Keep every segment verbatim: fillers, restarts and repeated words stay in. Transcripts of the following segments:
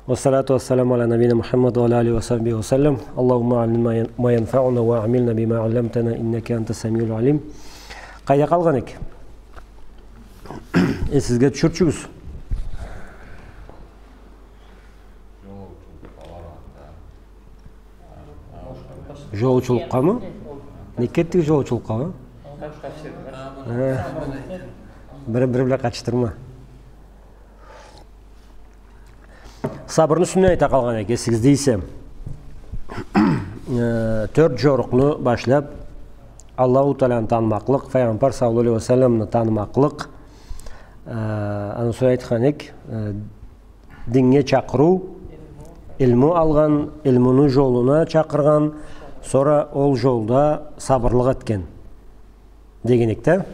والصلاة والسلام على نبينا محمد وعلى آله وصحبه وسلم. اللهم علمنا ما ين-، ما ينفعنا وعملنا بما علمتنا إنك أنت السميع العليم. Къайда къалгъан эдик? Эсигизге тюшюрчюгюз. Жолчулукъгъамы? Не кетдик жолчулукъгъамы? Э, бир, бир бла къатышдырма. Сабырны юсюнден айта къалгъан эдик, эсигизде эсе. Э, тёрт жорукъну башлап, Аллаху Тааланы танымакълыкъ, Файгъамбар саллаллаху алейхи ва салламны танымакълыкъ, э, андан сора айтхан эдик, э, динге чакъырыу, илму алгъан, илмуну жолуна чакъыргъан, сора ол жолда сабырлыкъ этген деген эдик да.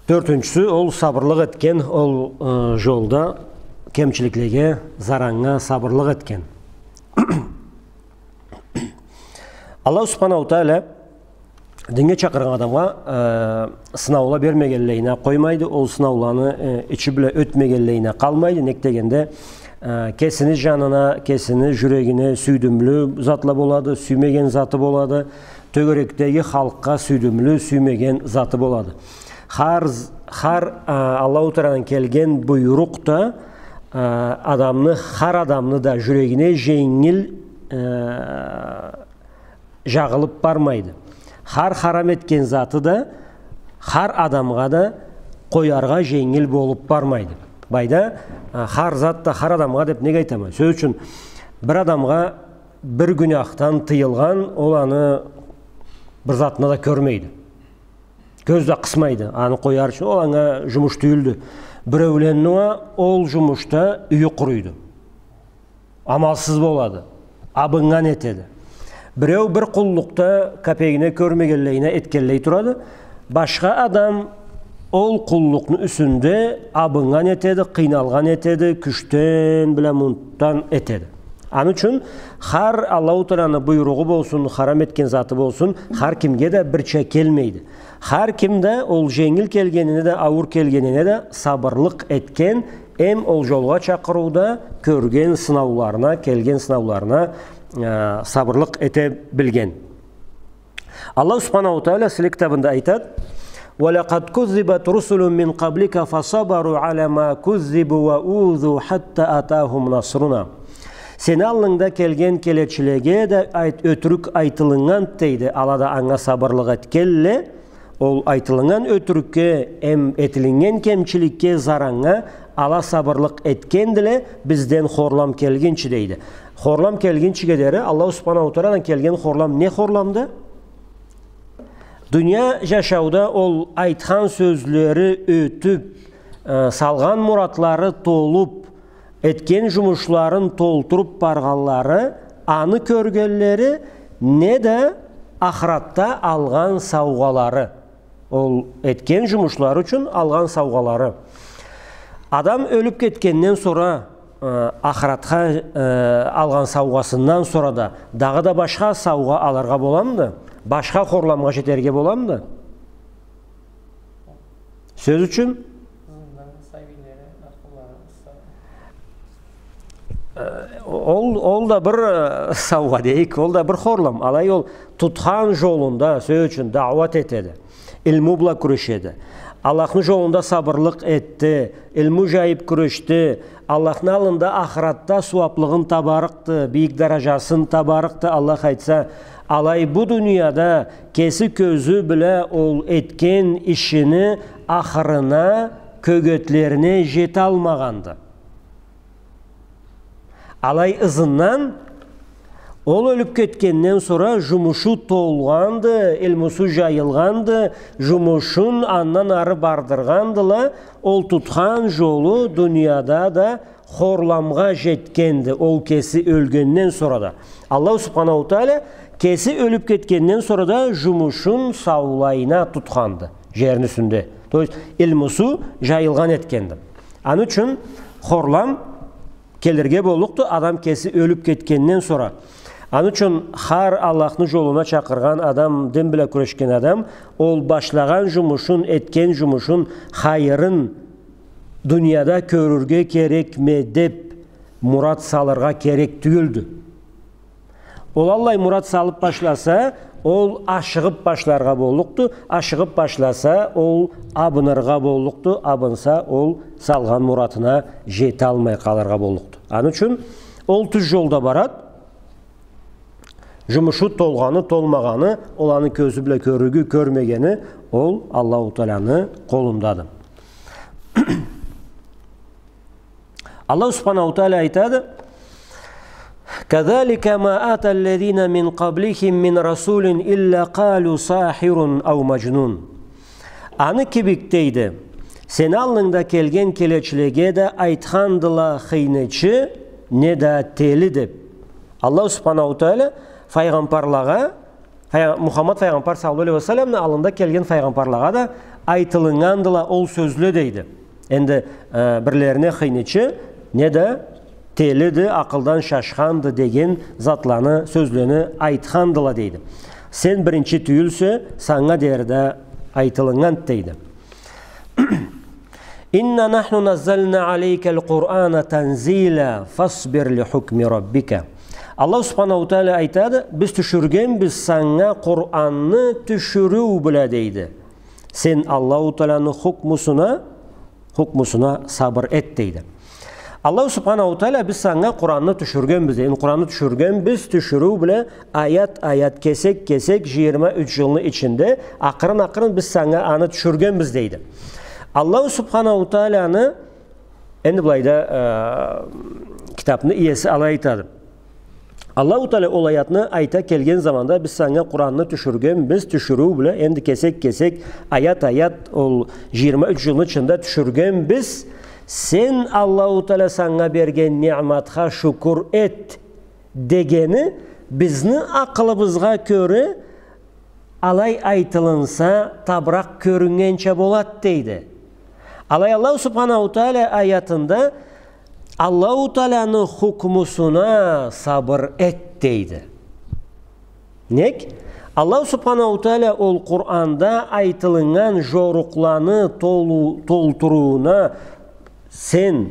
Тёртюнчюсю, ол сабырлыкъ этген, ол, э, жолда кемчиликлеге, зараннга сабырлыкъ этген. Аллаху Субханаху Тааля динге чакъыргъан адамгъа, э, сынаула бермегенлейине къоймайды, ол сынауланы, э, ичи бла ётмегенлейине къалмайды. Нек дегенде, э, кесини жанына, кесини жюрегине сюйдюмлю затла болады, сюймеген заты болады, тёгерекдеги халкъгъа сюйдюмлю, сюймеген заты болады. Хар з-, хар, э, Аллаху Тааляден келген буйрукъ да, э, адамны, хар адамны да жюрегине женгил, э, жагъылып бармайды. Хар харам этген заты да хар адамгъа да къояргъа женгил болуп бармайды. Былайда, а, хар зат да хар адамгъа деп неге айтама? Сёз ючюн, бир адамгъа бир гюнахдан тыйылгъан, ол аны бир затына да кёрмейди. Кёз да къысмайды, аны къояр ючюн, ол анга жумуш тюйюлдю. Биреуленни уа ол жумушда юйю къуруйду. Амалсыз болады, абыннган этеди. Биреу бир къуллукъда капегине кёрмегенлейине этгенлей турады. Башха адам ол къуллукъну юсюнде абыннган этеди, къыйналгъан этеди, кючден бла мунтдан этеди. Аны ючюн хар Аллаху Тааланы буйругъу болсун, харам этген заты болсун, хар кимге да бирча келмейди. Хар ким да ол женгил келгенине да, ауур келгенине да сабырлыкъ этген, эм ол жолгъа чакъырыуда кёрген сынауларына, келген сынауларына, э, сабырлыкъ эте билген. Аллаху Субханаху Тааля сыйлы китабында айтады: «ولقد كذبت رسل من قبلك فصبروا على ما كذبوا وأوذوا حتى أتاهم نصرنا». Сени аллынгда келген келечилеге да айт-, ётюрюк айтылыннган, дейди, ала да анга сабырлыкъ этгенле, ол айтылыннган ётюрюкге, эм этилиннген кемчиликге, зараннга ала сабырлыкъ этгендиле, бизден хорлам келгинчи, дейди. Хорлам келгинчиге дери Аллаху Субханаху Таалядан келген хорлам не хорламды? Дуния жашауда ол айтхан сёзлери ётюп, э, салгъан муратлары толуп, этген жумушларын толтуруп баргъанлары, аны кёргенлери, неда ахыратда алгъан саугъалары. Ол этген жумушлары ючюн алгъан саугъалары. Адам ёлюп кетгенден сора, э, ахыратха, э, алгъан саугъасындан сора да дагъыда башха саугъа алыргъа боламыды? Башха хорламгъа жетерге боламыды? Сёз ючюн, Э, ол, ол да бир, э, саугъа дейик, ол да бир хорлам. Алай ол тутхан жолунда, сёз ючюн, дауат этеди, илму бла кюрешеди. Аллахны жолунда сабырлыкъ этди, илму жайып кюрешди. Аллахны аллында ахыратда сууаплыгъын табарыкъды, бийик даражасын табарыкъды, Аллах айтса. Алай бу дунияда кеси кёзю бла ол этген ишини ахырына, кёгетлерине жеталмагъанды. Алай ызындан, ол ёлюп кетгенден сора жумушу толгъанды, илмусу жайылгъанды, жумушун андан ары бардыргъандыла, ол тутхан жолу дунияда да хорламгъа жетгенди, ол кеси ёлгенден сора да. Аллаху Субханаху Тааля кеси ёлюп кетгенден сора да жумушун саулайына тутханды жерни юсюнде. То есть, илмусу жайылгъан этгенди. Аны ючюн хорлам келирге боллукъду адам кеси ёлюп кетгенден сора. Аны ючюн хар Аллахны жолуна чакъыргъан адам, дин бла кюрешген адам, ол башлагъан жумушун, этген жумушун, хайырын дунияда кёрюрге керекме деп, мурат салыргъа керек тюйюлдю. Ол аллай мурат салып башласа, ол ашыгъып башларгъа боллукъду, ашыгъып башласа, ол абыныргъа боллукъду, абынса, ол салгъан муратына жеталмай къалыргъа боллукъду. Аны ючюн ол тюз жолда барад, жумушу толгъаны, толмагъаны, ол аны кёзю бла кёрюрге, кёрмегени, ол Аллаху Тааланы къолундады. Аллаху Субханаху ва Таала айтады: «كذلك ما أتى الذين من قبلهم من رسول إلا قالوا ساحر أو مجنون». Аны кибик, дейди, сени аллынгда келген келечилеге да айтхандыла хыйнычы, неда тели деп. Аллаху Субханаху ва Таала файгъамбарлагъа, фай-, Мухаммад файгъамбар саллаллаху алейхи ва салламны аллында келген файгъамбарлагъа да айтылыннгандыла ол сёзле, дейди. Энди, э, бирлерине хыйнычы, неда телиди, акъылдан шашханды деген затланы, сёзлени айтхандыла, дейди. Сен биринчи тюйюлсе, санга дери да айтылыннганд, дейди. «إنا نحن نزلنا عليك القرآن تنزيلا فاصبر لحكم ربك». Аллаху Субханаху ва Таала айтады: «Биз тюшюргенбиз санга Къуранны тюшюрюу бла», дейди. «Сен Аллаху Тааланы хукмусуна, хукмусуна сабыр эт», дейди. Аллаху Субханаху ва Таала: «Биз санга Къуранны тюшюргенбиз», дейди. Энди Къуранны тюшюргенбиз, тюшюрюу бла, аят-аят, кесек-кесек, жыйырма юч жылны ичинде акъырын-акъырын биз санга аны тюшюргенбиз, дейди. Аллаху Субханаху ва Тааланы, энди былайда, э, китапны иеси алай айтады. Аллаху Таала ол аятны айта келген заманда: «Биз санга Къуранны тюшюргенбиз, тюшюрюу бла, энди кесек-кесек, аят-аят, ол жыйырма юч жылны ичинде тюшюргенбиз. Сен Аллаху Таала санга берген ниъматха шукур эт», дегени бизни акъылыбызгъа кёре алай айтылынса, табыракъ кёрюннгенча болад, дейди. Алай Аллаху Субханаху ва Таала аятында «Аллаху Тааланы хукмусуна сабыр эт», дейди. Нек? Аллаху Субханаху ва Таала ол Къуранда айтылыннган жорукъланы толу-, толтурууна сен,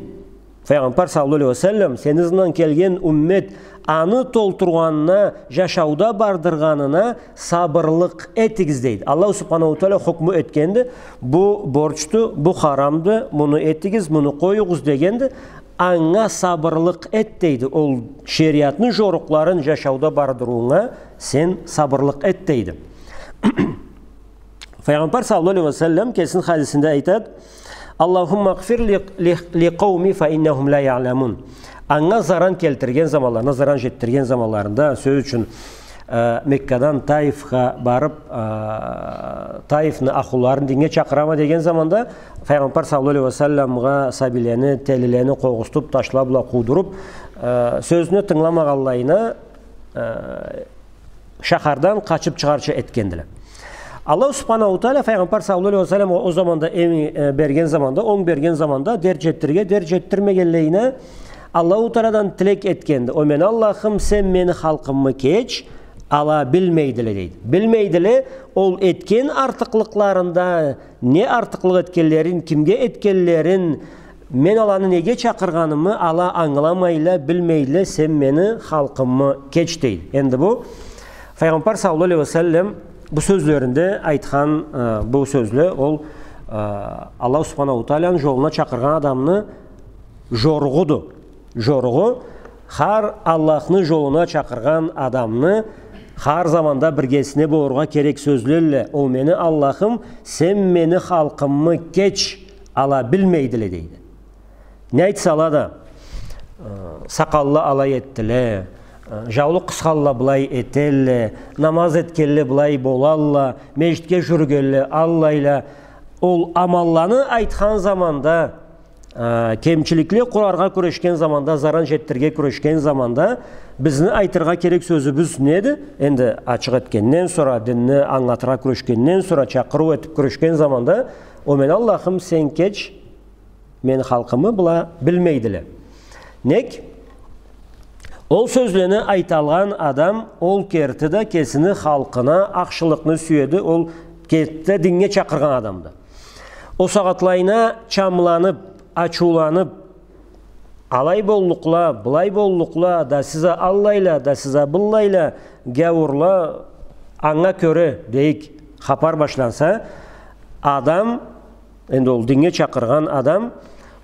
файгъамбар саллаллаху алейхи ва саллам, сени ызынгдан келген уммет аны толтургъанына, жашауда бардыргъанына сабырлыкъ этигиз, дейди. Аллаху Субханаху ва Таала хукму этгенди, бу борчду, бу харамды, муну этигиз, муну къоюгъуз дегенди. Анга сабырлыкъ эт, дейди. Ол шериатны жорукъларын жашауда бардырыуунга сен сабырлыкъ эт, дейди. Файгъамбар саллаллаху алейхи ва саллам кесини хадисинде айтады: «اللهم اغفر ل-، ل-، لقومي فإنهم لا يعلمون». Анга заран келтирген заманларында, заран жетдирген заманларында, сёз ючюн, э, Меккадан Таифха барып, э, Таифни ахлуларын динге чакъырама деген заманда, Файгъамбар саллаллаху алейхи ва салламгъа сабийлени, телилени къогъуступ, ташла бла къуудуруп, э, сёзюню тынгыламагъанлайына, э, шахардан къачып чыгъарча этгендиле. Аллаху Субханаху ва Таала Файгъамбар саллаллаху алейхи ва саллам о, о заманда эм, э, берген заманда, онг берген заманда, дерт жетдирирге, дерт жетдирмегенлейине, Аллаху Тааладан тилек этгенди: «О мени Аллахым, сен мени халкъымы кеч, ала билмейдиле», дейди. Билмейдиле ол этген артыкълыкъларында, не артыкълыкъ этгенлерин, кимге этгенлерин, мен аланы неге чакъыргъанымы ала ангыламайла, билмейле, сен мени халкъымы кеч, дейди. Энди бу Файгъамбар саллаллаху алейхи ва саллам бу сёзлеринде айтхан, э, бу сёзле, ол, э, Аллаху Субханаху ва Тааланы жолуна чакъыргъан адамны жоругъуду. Жоругъу, хар Аллахны жолуна чакъыргъан адамны хар заманда биргесине болургъа керек сёзлелле: «О мени Аллахым, сен мени халкъымы кеч, ала билмейдиле», дейди. Не айтсала да, э, сакъалла алай этдиле, э, жаулукъ къысханла былай этелле, намаз этгенле былай болалла, межгитге жюрюгенле аллайла, ол амалланы айтхан заманда, э, кемчиликле къураргъа кюрешген заманда, заран жетдирирге кюрешген заманда, бизни айтыргъа керек сёзюбюз неди? Энди ачыкъ этгенден сора, динни ангылатыргъа кюрешгенден сора, чакъырыу этип кюрешген заманда: «О мени Аллахым, сен кеч мени халкъымы, была билмейдиле». Нек? Ол сёзлени айталгъан адам, ол керти да кесини халкъына ахшылыкъны сюеди, ол керти да динге чакъыргъан адамды. Ол сагъатлайына чамланып, ачыуланып, алай боллукъла, былай боллукъла, да сиз а аллайла, да сиз а быллайла, гяуурла, анга кёре, дейик, хапар башланса, адам, энди ол динге чакъыргъан адам,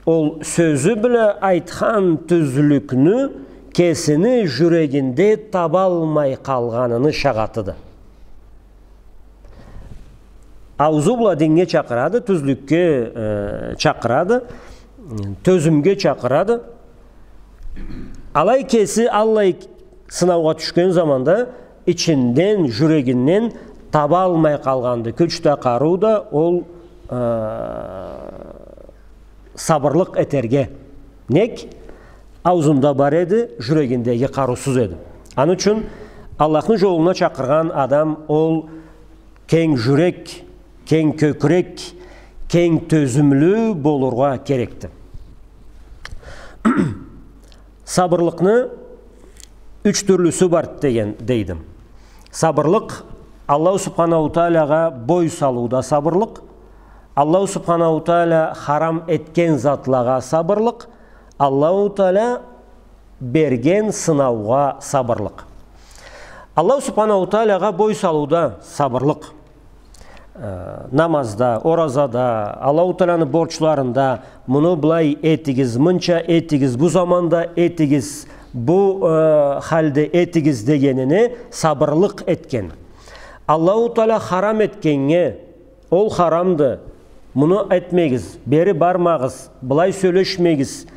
ол сёзю бла айтхан тюзлюкню кесини жюрегинде табалмай къалгъаныны шагъатыды. Аузу бла динге чакъырады, тюзлюкге, э, чакъырады, тёзюмге чакъырады. Алай кеси аллай сынаугъа тюшген заманда ичинден, жюрегинден табалмай къалгъанды. Кюч да, къарыу да ол, э, сабырлыкъ этерге. Нек? Аузунда бар эди, жюрегиндеги къарыусуз эди. Аны ючюн Аллахны жолуна чакъыргъан адам ол кенг жюрек, кенг кёкюрек, кенг тёзюмлю болургъа керекди. Сабырлыкъны юч тюрлюсю бар деген, дейдим. Сабырлыкъ, Аллаху Субханаху Таалагъа бой салыуда сабырлыкъ, Аллаху Субханаху Таала харам этген затлагъа сабырлыкъ, Аллаху Таала берген сынаугъа сабырлыкъ. Аллаху Субханаху Таалагъа бой салыуда сабырлыкъ. Э, намазда, оразада, Аллаху Тааланы борчларында, муну былай этигиз, мынча этигиз, бу заманда этигиз, бу, э, халде этигиз дегенине сабырлыкъ этген. Аллаху Таала харам этгеннге, ол харамды, муну этмегиз, бери бармагъыз, былай сёлешмегиз,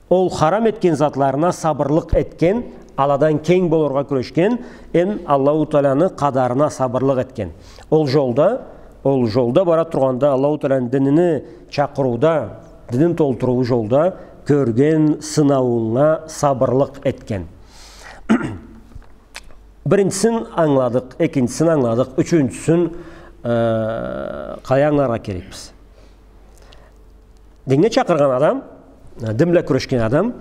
ол харам этген затларына сабырлыкъ этген, аладан кенг болургъа кюрешген, эм Аллаху Тааланы къадарына сабырлыкъ этген. Ол жолда, ол жолда бара тургъанда, Аллаху Тааланы динини чакъырыуда, динин толтурууу жолда кёрген сынауунга сабырлыкъ этген. Биринчисин ангыладыкъ, экинчисин ангыладыкъ, ючюнчюсюн, э, къалай ангыларгъа керекбиз? Динге чакъыргъан адам, дин бла кюрешген адам,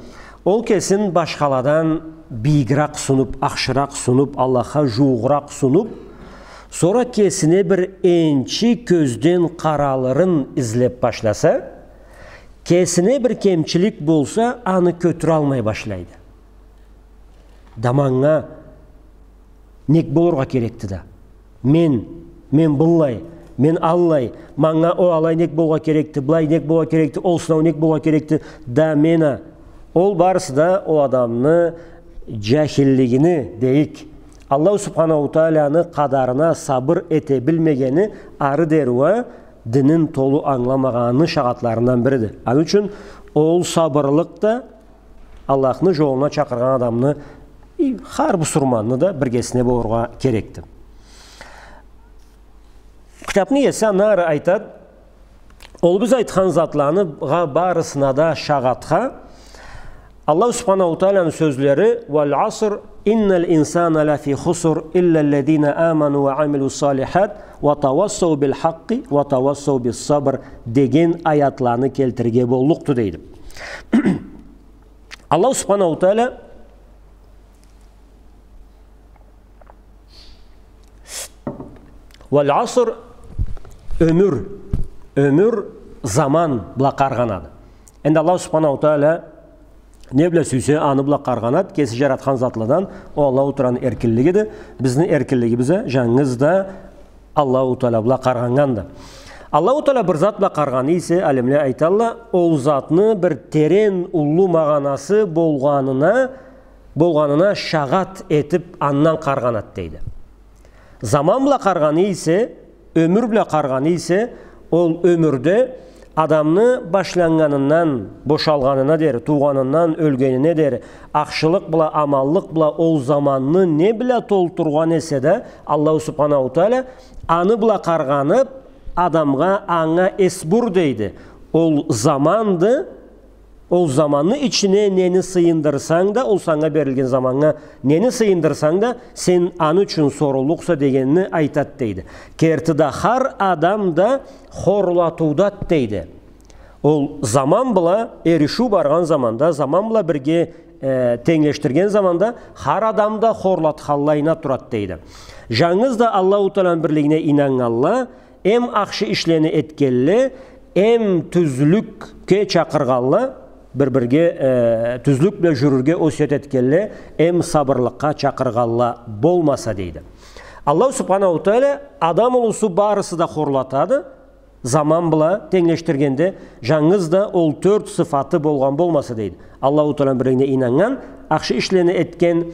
ол кесин башхаладан бийигирек сунуп, ахшыракъ сунуп, Аллахха жуугъуракъ сунуп, сора кесине бир энчи кёзден къаралырын излеп башласа, кесине бир кемчилик болса, аны кётюралмай башлайды. Да манга нек болургъа керекди да? Мен, мен быллай, мен аллай, манга ол алай нек болургъа керекди, былай нек болургъа керекди, ол сынау нек болургъа керекди, да мен а. Ол барысы да ол адамны жахиллигини, дейик, Аллаху Субханаху Тааланы къадарына сабыр эте билмегени, ары дери уа динин толу ангыламагъаныны шагъатларындан бириди. Аны ючюн ол сабырлыкъ да Аллахны жолуна чакъыргъан адамны, и хар бусурманны да биргесине болургъа керекди. Китапны иеси андан ары айтады, ол биз айтхан затланы гъа-, барысына да шагъатха Аллаху Субханаху Тааланы сёзлери: «Валь-аср, инналь-инсана ляфи хуср, илляль-лязина аману ва амилю-с-салихат, ва тавассау биль-хакъкъи, ва тавассау бис-сабр» деген аятланы келтирирге боллукъду, дейди. Аллаху Субханаху Таала «Валь-аср», ёмюр, ёмюр, заман бла къаргъанады. Энди Аллаху Субханаху Таала не бла сюйсе, аны бла къаргъанады, кеси жаратхан затладан, ол Аллаху Тааланы эркинлигиди. Бизни эркинлигибиз а жангыз да Аллаху Таала бла къаргъаннганды. Аллаху Таала бир зат бла къаргъаны эсе, алимле айталла, ол затны бир терен, уллу магъанасы болгъанына, болгъанына шагъат этип, андан къаргъанады, дейди. Заман бла къаргъаны эсе, ёмюр бла къаргъаны эсе, ол ёмюрде адамны башланнганындан, бошалгъанына дери, туугъанындан ёлгенине дери, ахшылыкъ бла, аманлыкъ бла ол заманны не бла толтургъан эсе да, Аллаху Субханаху Таала, аны бла къаргъанып, адамгъа, анга эс бур, дейди. Ол заманды, ол заманны ичине нени сыйындырсанг да, ол санга берилген заманнга нени сыйындырсанг да, сен аны ючюн соруллукъса дегенни айтады, дейди. Керти да, хар адам да хорлатыудады, дейди. Ол заман бла эришиу баргъан заманда, заман бла бирге, э, тенглешдирген заманда, хар адам да хорлатханлайына турады, дейди. Жангыз да Аллаху Тааланы бирлигине ийнаннганла, эм ахшы ишлени этгенле, эм тюзлюкге чакъыргъанла, бир-бирге, э, тюзлюк бла жюрюрге осият этгенле, эм сабырлыкъгъа чакъыргъанла болмаса, дейди. Аллаху Субханаху Тааля адам улусу барысы да хорлатады, заман бла тенглешдиргенде, жангыз да ол тёрт сыфаты болгъан болмаса, дейди. Аллаху Тааляны бирлигине ийнаннган, ахшы ишлени этген,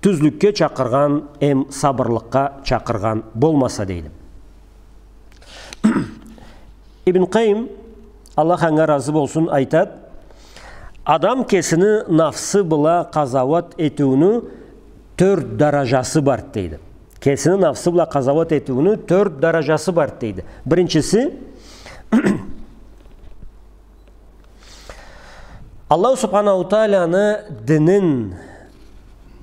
тюзлюкге чакъыргъан эм сабырлыкъгъа чакъыргъан болмаса, дейди. Ибн Къайим, Аллах анга разы болсун, айтат: адам кесини нафсы бла къазауат этиуню тёрт даражасы бар, дейди. Кесини нафсы бла къазауат этиуню тёрт даражасы бар, дейди. Биринчиси, Аллаху Субханаху Тааляны динин,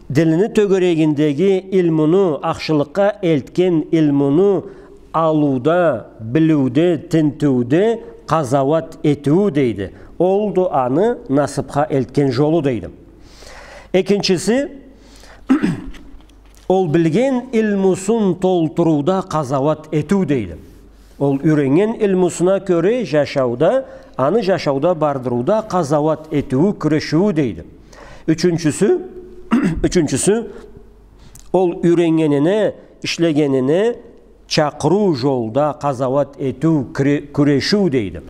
динини тёгерегиндеги илмуну, ахшылыкъгъа элтген илмуну алыуда, билиуде, тинтиуде къазауат этиу, дейди. Олду аны насыпха элтген жолу, дейди. Экинчиси, ол билген илмусун толтурууда къазауат этиу, дейди. Ол юйреннген илмусуна кёре жашауда, аны жашауда бардырыуда къазауат этиу, кюрешиу, дейди. Ючюнчюсю, ючюнчюсю, ол юйреннгенине, ишлегенине чакъырыу жолда къазауат этиу, кюре-, кюрешиу, дейди.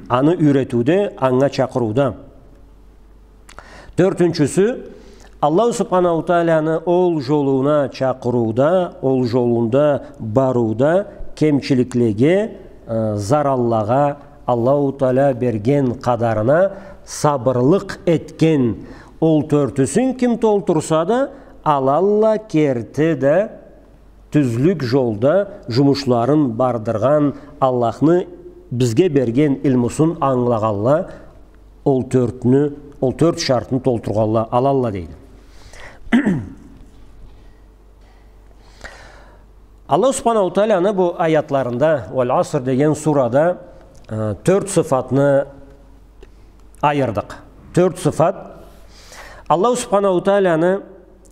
Аны юйретиуде, анга чакъырыуда. Тёртюнчюсю, Аллаху Субханаху Тааляны ол жолуна чакъырыуда, ол жолунда барыуда кемчиликлеге, э, зараллагъа, Аллаху Тааля берген къадарына сабырлыкъ этген. Ол тёртюсюн ким толтурса да, алалла керти да тюзлюк жолда жумушларын бардыргъан, Аллахны бизге берген илмусун ангылагъанла, ол тёртню, ол тёрт шартны толтургъанла алалла, дейди. Аллах Субханаху Тааляны бу аятларында, «Валь-аср» деген сурада, э, тёрт сыфатны айырдыкъ. Тёрт сыфат. Аллаху Субханаху Тааляны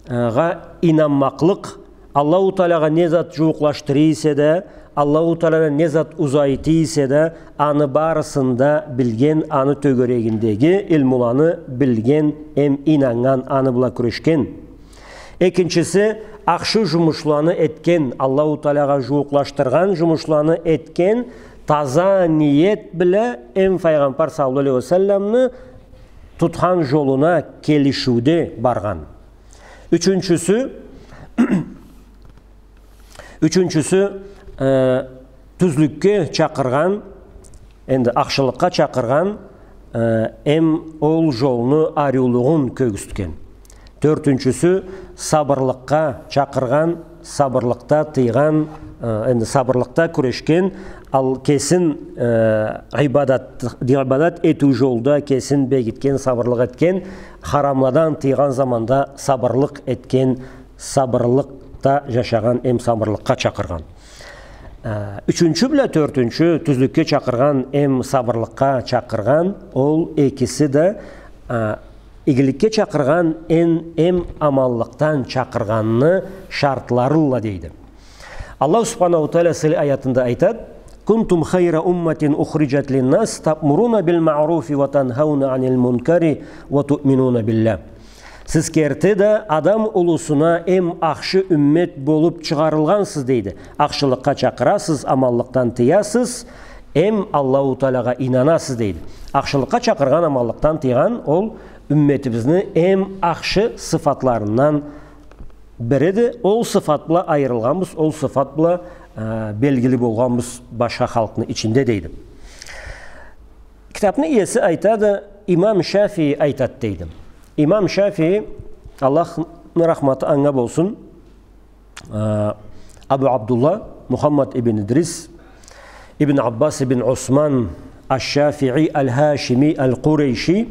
гъа ийнанмакълыкъ, Аллаху Таалягъа не зат жууукълашдыра эсе да, Аллаху Таалядан не зат узайта эсе да, аны барысын да билген, аны тёгерегиндеги илмуланы билген эм ийнаннган, аны бла кюрешген. Экинчиси, ахшы жумушланы этген, Аллаху Таалягъа жууукълашдыргъан жумушланы этген, таза ниет бла эм Файгъамбар саллаллаху алейхи ва салламны тутхан жолуна келишиуде баргъан. Ючюнчюсю, ючюнчюсю, э, тюзлюкге чакъыргъан, энди ахшылыкъгъа чакъыргъан, э, эм ол жолну ариулугъун кёргюзтген. Тёртюнчюсю, сабырлыкъгъа чакъыргъан, сабырлыкъда тыйгъан, э, энди сабырлыкъда кюрешген, ал кесин, э, ибадат, ибадат этиу жолда кесин бегитген, сабырлыкъ этген, харамладан тыйгъан заманда сабырлыкъ этген, сабырлыкъда жашагъан эм сабырлыкъгъа чакъыргъан. Э, ючюнчю бла тёртюнчю, тюзлюкге чакъыргъан эм сабырлыкъгъа чакъыргъан, ол экиси да, э, игиликге чакъыргъан эм, эм аманлыкъдан чакъыргъанны шартларылла, дейди. Аллаху Субханаху Тааля сыйлы аятында айтат: «Кунтум хайра умматин ухриджат линнас, таъмуруна биль-маъруфи ва танхауна аниль-мункари ва туъминуна биллях». Сиз керти да адам улусуна эм ахшы уммет болуп чыгъарылгъансыз, дейди. Ахшылыкъгъа чакъырасыз, аманлыкъдан тыясыз, эм Аллаху Таалягъа ийнанасыз, дейди. Ахшылыкъгъа чакъыргъан, аманлыкъдан тыйгъан, ол умметибизни эм ахшы сыфатларындан бириди. Ол сыфат бла айырылгъанбыз, ол сыфат бла, э, белгили болгъанбыз башха халкъны ичинде, дейди. Китапны иеси айтады, имам Шафии айтат, дейди. Имам Шафии, Аллахны рахматы анга болсун, э, Абу Абдуллах Мухаммад ибн Идрис ибн Аббас ибн Усман аш-Шафии аль-Хашими аль-Къурейши,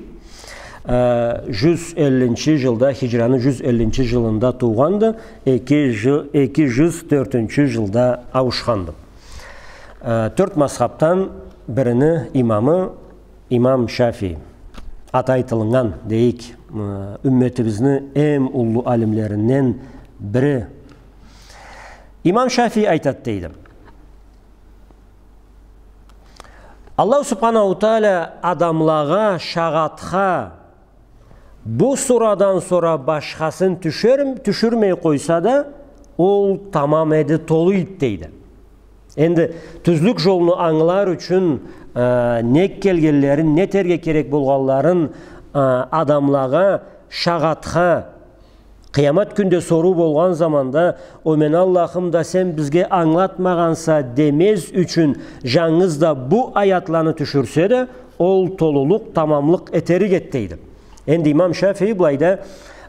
э, жюз эллинчи жылда, хиджраны жюз эллинчи жылында туугъанды, эки жы-, эки жюз тёртюнчю жылда ауушханды. Э, тёрт мазхабдан бирини имамы имам Шафии. Аты айтылыннган, дейик, э, умметибизни эм уллу алимлеринден бири. Имам Шафии айтат, дейди. Аллаху Субханаху Тааля адамлагъа, шагъатха, бу сурадан сора башхасын тюшер-, тюшюрмей къойса да, ол тамам эди, толу эди, дейди. Энди тюзлюк жолну ангылар ючюн, э, нек келгенлерин, не этерге керек болгъанларын, э, адамлагъа, шагъатха, къыямат кюнде соруу болгъан заманда, «О мени Аллахым да, сен бизге ангылатмагъанса» демез ючюн, жангыз да бу аятланы тюшюрсе да, ол толулукъ, тамамлыкъ этерик эди, дейди. Энди имам Шафии былайда,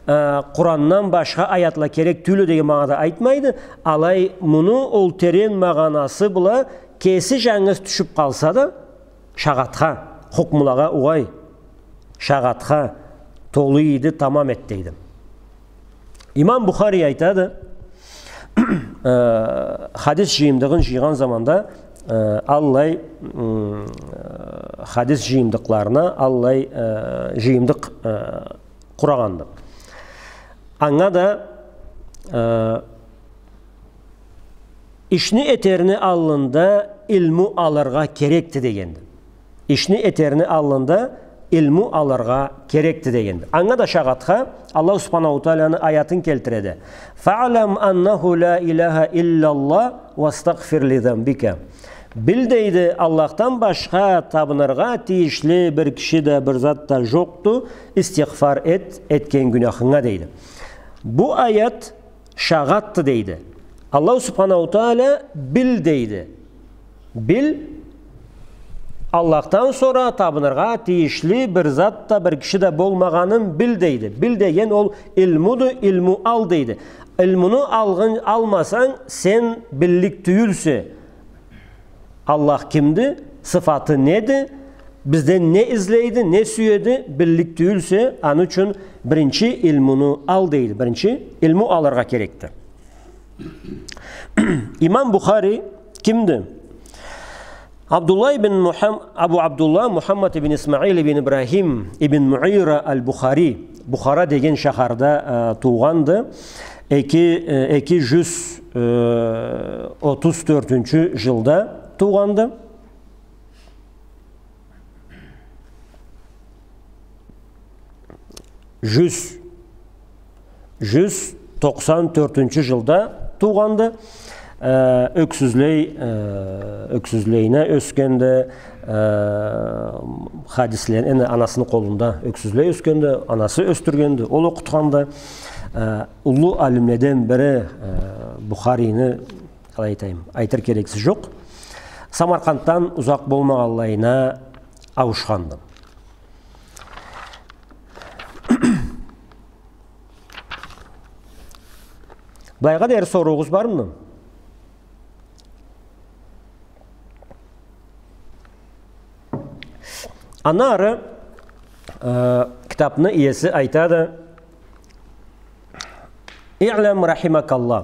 э, Къурандан башха аятла керек тюйюл деген магъанада айтмайды, алай муну ол терен магъанасы бла кеси жангыз тюшюп къалса да, шагъатха, хукмулагъа угъай, шагъатха толу эди, тамам эди, дейди. Имам Бухари айтады, э, хадис жыйымдыгъын жыйгъан заманда, э, аллай, м, э, хадис жыйымдыкъларына аллай, э, жыйымдыкъ, э, къурагъанды. Анга да, э, ишни этерни аллында илму алыргъа керекди дегенди. Ишни этерни аллында илму алыргъа керекди дегенди. Анга да шагъатха Аллаху Субханаху Тааляны аятын келтиреди. «Фаълам аннаху ля иляха илляллах вастагъфир ли занбика». Бил, дейди, Аллахдан башха табыныргъа тийишли бир киши да, бир зат да жокъду, истигъфар эт этген гюнахынга, дейди. Бу аят шагъатды, дейди. Аллаху Субханаху Тааля бил, дейди. Бил, Аллахдан сора табыныргъа тийишли бир зат да, бир киши да болмагъанын бил, дейди. Бил деген ол илмуду, илму ал, дейди. Илмуну алгъын, алмасанг, сен биллик тюйюлсе, Аллах кимди, сыфаты неди, бизден не излейди, не сюеди, биллик тюйюлсе, аны ючюн биринчи илмуну ал, дейди. Биринчи илму алыргъа керекди. Имам Бухари кимди? Абдуллах ибн Мухам-, Абу Абдуллах Мухаммад ибн Исмаил ибн Ибрахим ибн Муира аль-Бухари, Бухара деген шахарда, э, туугъанды. Эки, э, эки жюз, э, отуз тёртюнчю жылда туугъанды. Жюз, жюз токъсан тёртюнчю жылда туугъанды. Э, ёксюзлей, э, ёксюзлейине ёсгенди, э, хадисле-, энди анасыны къолунда ёксюзлей ёсгенди, анасы ёсдюргенди, ол окъутханды. Э, уллу алимледен бири, э, Бухарини, къалай айтайым, айтыр кереси жокъ. Самаркъанддан узакъ болмагъанлайына ауушханды. Былайгъа дери соруугъуз бармы? Андан ары, э, китапны иеси айтады, اعلم رحمك الله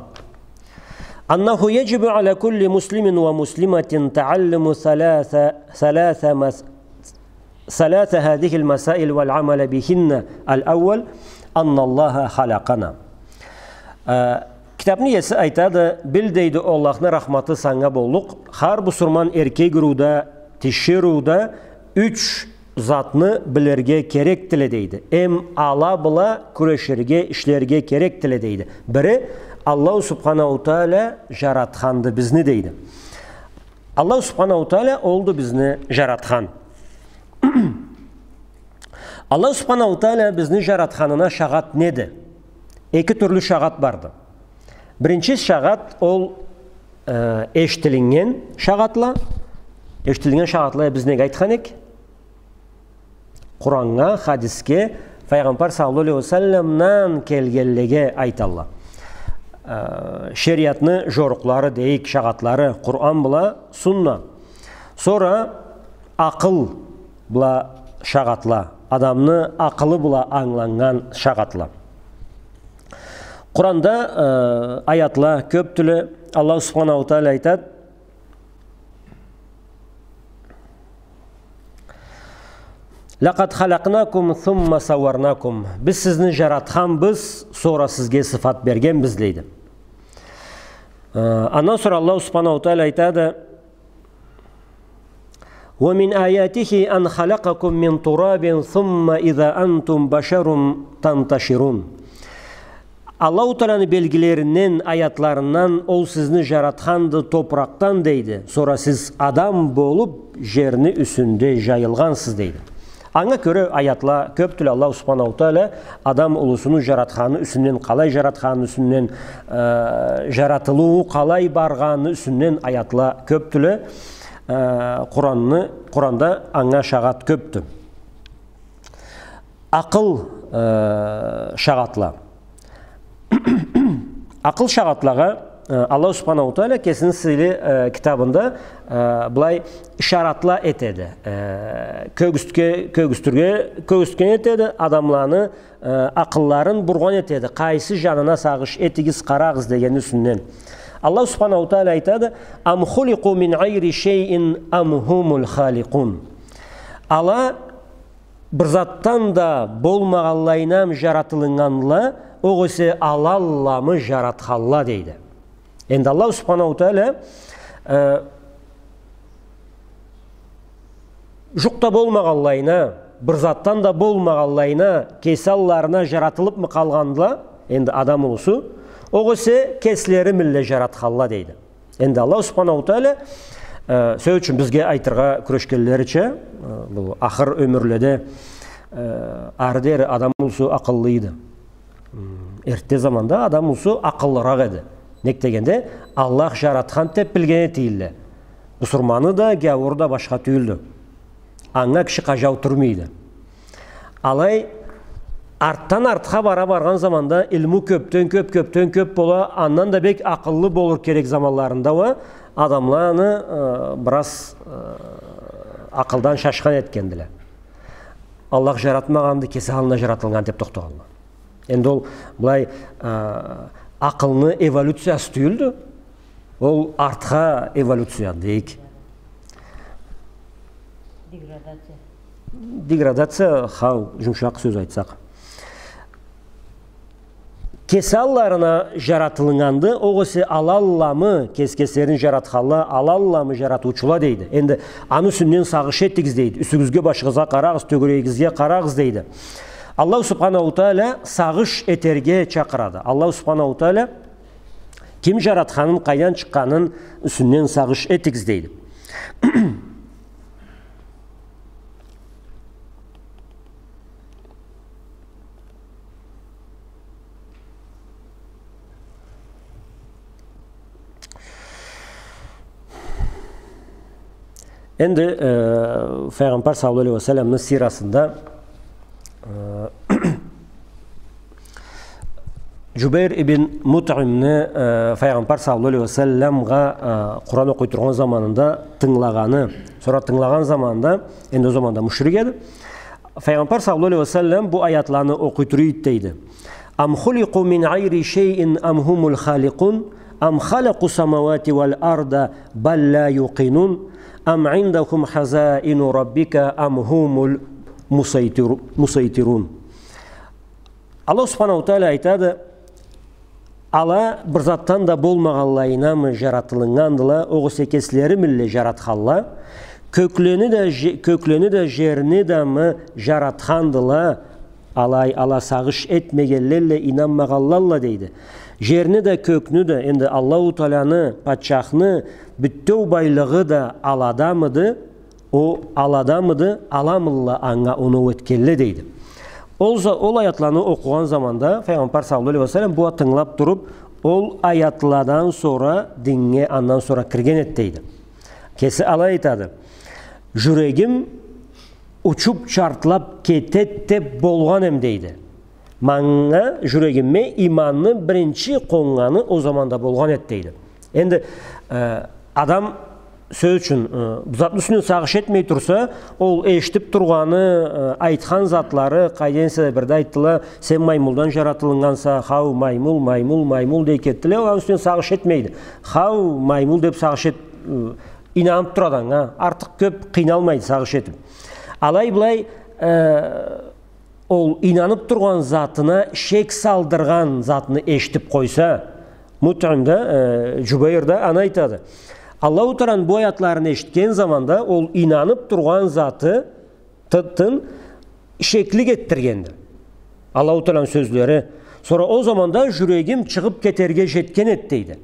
أنه يجب على كل مسلم ومسلمة تعلم ثلاث، ثلاث مس-، ثلاث هذه المسائل والعمل بهن. الأول أن الله خلقنا. Э, китапны иеси айтады, бил, дейди, Аллахны рахматы санга боллукъ, хар бусурман эркек ырыу да, тиширыу да юч затны билирге керекдиле, дейди. Эм ала бла кюреширге, ишлерге керекдиле, дейди. Бири, Аллаху Субханаху Тааля жаратханды бизни, дейди. Аллаху Субханаху Тааля олду бизни жаратхан. Аллаху Субханаху Тааля бизни жаратханына шагъат неди? Эки тюрлю шагъат барды. Биринчи шагъат ол, э, эшитилиннген шагъатла. Эшитилиннген шагъатла биз неге айтхан эк? Къураннга, хадисге, Файгъамбар саллаллаху алейхи ва салламдан келгенлеге айталла. Э, шериатны жорукълары дейик, шагъатлары, Къуран бла Сунна. Сора акъыл бла шагъатла, адамны акъылы бла ангыланнган шагъатла. Къуранда, э, аятла кёпдюле. Аллаху Субханаху Тааля айтады: «لقد خلقناكم ثم صورناكم». Биз сизни жаратханбыз, сора сизге сыфат бергенбиз, дейди. Э, андан сора Аллаху Субханаху Тааля айтады: ومن آياته أن خلقكم من تراب ثم إذا أنتم بشر تنتشرون. Аллаху Тааланы белгилеринден, аятларындан ол сизни жаратханды топуракъдан, дейди. Сора сиз адам болуп, жерни юсюнде жайылгъансыз, дейди. Анга кёре аятла кёпдюле. Аллаху Субханаху Таала адам улусуну жаратханы юсюнден, къалай жаратханы юсюнден, э, жаратылыуу къалай баргъаны юсюнден аятла кёпдюле. Э, Къуранны, Къуранда анга шагъат кёпдю. Акъыл, э, шагъатла. Акъыл шагъатлагъа, э, Аллаху Субханаху Таала кесини сыйлы, э, китабында, э, былай ишаратла этеди. Э, кёргюзтге-, кёргюзтюрге, кёргюзтген этеди, адамланы, э, акъылларын бургъан этеди. Къайсы жанына сагъыш этигиз, къарагъыз дегенни юсюнден. Аллаху Субханаху Таала айтады: أم خلقوا من غير شيء أم هم الخالقون. Ала бир затдан да болмагъанлайынамы жаратылыннгандыла, огъесе алалламы жаратханла, дейди. Энди Аллаху Субханаху Таала, э, жукъ да болмагъанлайына, бир затдан да болмагъанлайына, кеси алларына жаратылыпмы къалгъандыла, энди адам улусу, огъесе кеслери милле жаратханла, дейди. Энди Аллаху Субханаху Таала, э, сёз ючюн бизге айтыргъа кюрешгенлерича, э, бу ахыр ёмюрледе, э, ары дери адам улусу акъыллы эди. М, эртте заманда адам улусу акъыллыракъ эди. Нек дегенде, Аллах жаратхан деп билген этийле. Бусурманы да, гяууру да башха тюйюлдю. Анга киши къажау турмайды. Алай артдан артха бара баргъан заманда илму кёпден кёп, кёпден кёп бола, андан да бек акъыллы болур керек заманларында уа адамланы, э, бир аз, э, акъылдан шашхан этгендиле. Аллах жаратмагъанды, кеси аллына жаратылгъан деп тохтагъанла. Энди ол былай, э, акъылны эволюциясы тюйюлдю. Ол артха эволюция дейик. Деградация. Деградация, хау, жумушакъ сёз айтсакъ. Кеси алларына жаратылыннганды, огъесе алалламы, кес-кеслерин жаратханла, алалламы жаратыучула дейди. Энди аны юсюнден сагъыш этигиз дейди. Юсюгюзге, башыгъызгъа къарагъыз, тёгерегигизге къарагъыз дейди. Аллаху Субханаху Таала сагъыш этерге чакъырады. Аллаху Субханаху Таала ким жаратханын, къайдан чыкъгъанын юсюнден сагъыш этигиз дейди. Энди, э, Файгъамбар саллаллаху алейхи ва салламны сирасында, э, Жубейр ибн Мутъимни, э, Файгъамбар саллаллаху алейхи ва салламгъа, э, Къуран окъуй тургъан заманында тынгылагъаны, сора тынгылагъан заманында, энди ол заманда мушрик эди. Файгъамбар саллаллаху алейхи ва саллам бу аятланы окъуй тура эди дейди. أم خلقوا من غير شيء أم هم الخالقون أم خلقوا السماوات والأرض بل لا يوقنون أم عندهم خزائن ربك أم هم المسيطر-، مسيطرون. Аллах Субханаху Таала айтады, ала бир затдан да болмагъанлайынамы жаратылыннгандыла, огъесе кеслери милле жаратханла, кёклени да, же-, кёклени да, жерни да мы жаратхандыла, алай, ала сагъыш этмегенлелле, ийнанмагъанлалла дейди. Жерни да, кёкню да, энди Аллаху Тааланы, патчахны бютеу байлыгъы да аладамыды, о аладамыды, аламылла анга оноу этгенле дейди. Ол за-, ол аятланы окъугъан заманда Файгъамбар саллаллаху алейхи ва саллам бугъа тынгылап туруп, ол аятладан сора диннге андан сора кирген эди дейди. Кеси алай айтады. Жюрегим учуп чартлап кетед деп болгъан эм дейди. Манга, жюрегиме ийманны биринчи къоннганы ол заманда болгъан эди дейди. Энди, э, адам, сёз ючюн, э, бу затны юсюнден сагъыш этмей турса, ол эшитип тургъаны, э, айтхан затлары, къайда эсе да бирде айтдыла, сен маймулдан жаратылыннганса, хау, маймул, маймул, маймул дей кетдиле, ол аны юсюнден сагъыш этмейди. Хау, маймул деп сагъыш эт-, э, ийнанып турады анга, артыкъ кёп къыйналмайды сагъыш этип. Алай-былай, э, ол ийнанып тургъан затына шек салдыргъан затны эшитип къойса, Мутъим да, э, Жубейр да аны айтады. Аллаху Тааланы бу аятларын эшитген заманда ол ийнанып тургъан заты тын шеклик этдиргенди. Аллаху Тааланы сёзлери. Сора ол заманда жюрегим чыгъып кетерге жетген эди, дейди.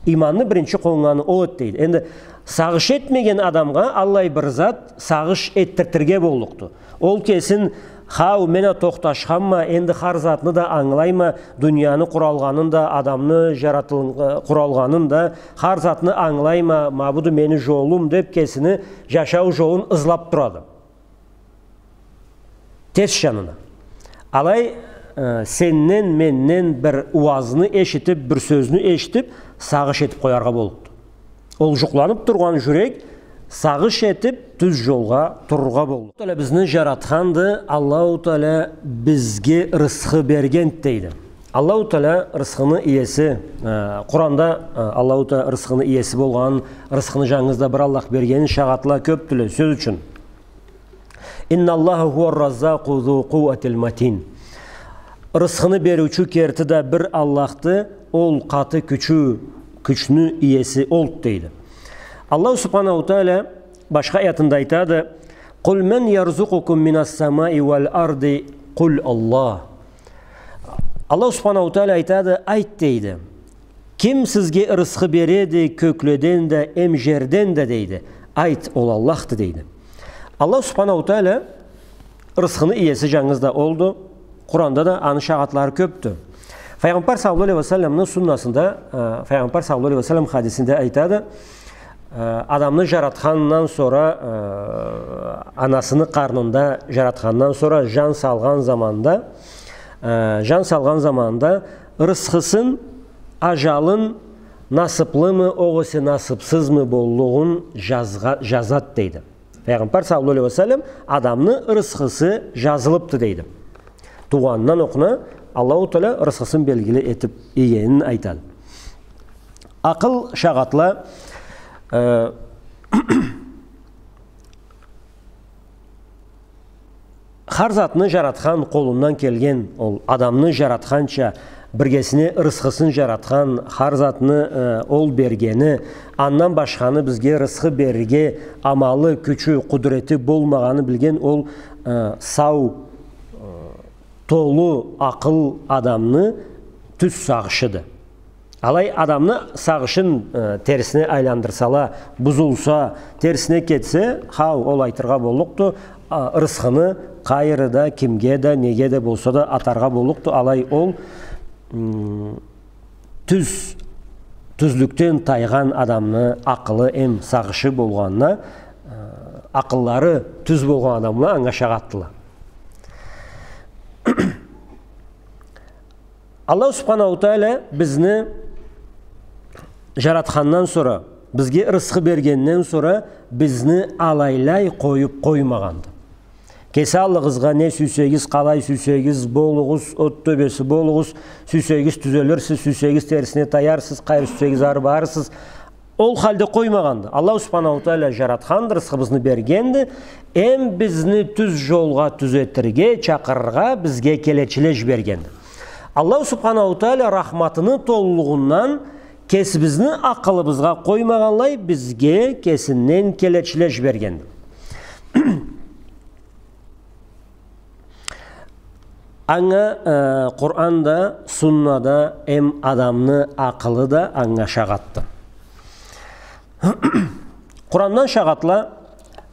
Ийманны биринчи къоннганы ол эди, дейди. Энди сагъыш этмеген адамгъа аллай бир зат сагъыш этдиртирге боллукъду. Ол кесин, хау, мен а тохташханма, энди хар затны да ангылайма, дунияны къуралгъанын да, адамны жаратыл-, къуралгъанын да, хар затны ангылайма, ма буду мени жолум деп кесини жашау жолун ызлап турады. Терс жанына. Алай, э, сенден, менден бир уазны эшитип, бир сёзню эшитип, сагъыш этип къояргъа боллукъду. Ол жукъланып тургъан жюрек сагъыш этип, тюз жолгъа турургъа боллукъду. Таала бизни жаратханды, Аллаху Таала бизге рысхы берген, дейди. Аллаху Таала рысхыны иеси, э, Къуранда, э, Аллаху Таала рысхыны иеси болгъанын, рысхыны жангыз да бир Аллах бергенин шагъатла кёпдюле, сёз ючюн. «Инналлаха хуа-р-раззакъу зу-л-къувватил матин». Рысхыны бериучю керти да бир Аллахды, ол къаты кючю, кючню иеси олду, дейди. Аллаху Субханаху Таала башха аятында айтады: «Къул ман ярзукъукум минас-самаи уал-арди, къул Аллах». Аллаху Субханаху Таала айтады: «Айт, — дейди, — ким сизге рысхы береди кёкледен да, эм жерден да?» — дейди. «Айт, ол Аллахды», — дейди. Аллаху Субханаху Таала рысхыны иеси жангыз да олду. Къуранда да аны шагъатлары кёпдю. Файгъамбар саллаллаху алейхи ва салламны суннасында, э, Файгъамбар саллаллаху алейхи ва саллам хадисинде айтады, э, адамны жаратхандан сора, э, анасыны къарнында жаратхандан сора жан салгъан заманда, э, жан салгъан заманда рысхысын, ажалын, насыплымы, огъесе насыпсызмы боллугъун жазгъа-, жазады, дейди. Файгъамбар саллаллаху алейхи ва саллам адамны рысхысы жазылыпды, дейди. Туугъанындан окъуна Аллаху Таала рысхысын белгили этип ийгенин айтады. Акъыл шагъатла, э, хар затны жаратхан, къолундан келген, ол адамны жаратханча, биргесине рысхысын жаратхан, хар затны, э, ол бергени, андан башханы бизге рысхы берирге амалы, кючю, къудурети болмагъаны билген ол, э, сау, э, толу акъыл адамны тюз сагъышыды. Алай адамны сагъышын, э, терсине айландырсала, бузулса, терсине кетсе, хау, ол айтыргъа боллукъду, а, рысхыны къайры да, кимге да, неге да болса да атаргъа боллукъду. Алай ол, м, тюз, тюзлюкден тайгъан адамны акъылы эм сагъышы болгъанына, э, акъыллары тюз болгъан адамла анга шагъатдыла. Аллаху Субханаху Таала бизни жаратхандан сора, бизге рысхы бергенден сора, бизни алайлай къоюп къоймагъанды. Кеси аллыгъызгъа не сюйсегиз, къалай сюйсегиз болугъуз, от тёбеси болугъуз, сюйсегиз тюзелирсиз, сюйсегиз терсине таярсыз, къайры сюйсегиз ары барырсыз. Ол халде къоймагъанды. Аллаху Субханаху Таала жаратханды, рысхыбызны бергенди, эм бизни тюз жолгъа тюзетирге, чакъырыргъа бизге келечиле жибергенди. Аллаху Субханаху Таала рахматыны толулугъундан кесибизни акъылыбызгъа къоймагъанлай бизге кесинден келечиле жибергенди. Анга, э, Къуранда, Суннада эм адамны акъылы да анга шагъатды. Къурандан шагъатла: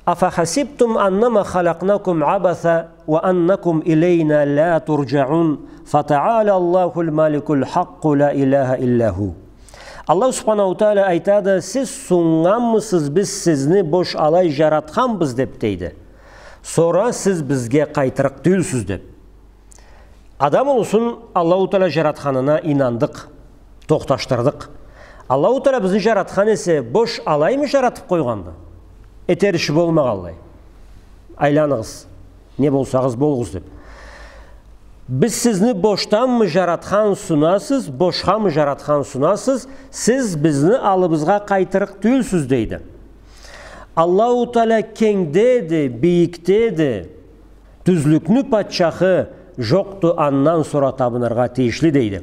«Афахасибтум аннама халакънакум абаса ва аннакум илейна ла турджаун, фатаала Аллахул маликул хакъу ла илаха илла ху». Аллаху Субханаху Таала айтады: «Сиз суннганмысыз, биз сизни бош алай жаратханбыз деп, — дейди. — Сора сиз бизге къайтырыкъ тюйюлсюз», — деп. Адам улусун Аллаху Таала жаратханына ийнандыкъ, тохташдырдыкъ. Аллаху Таала бизни жаратхан эсе, бош алаймы жаратып къойгъанды? Этер иши болмагъанлай. Айланыгъыз, не болсагъыз болугъуз деп. Биз сизни бошданмы жаратхан сунасыз, бошхамы жаратхан сунасыз, сиз бизни аллыбызгъа къайтырыкъ тюйюлсюз, дейди. Аллаху Таала кенгдеди, бийикдеди. Тюзлюкню патчахы жокъду андан сора табыныргъа тийишли, дейди.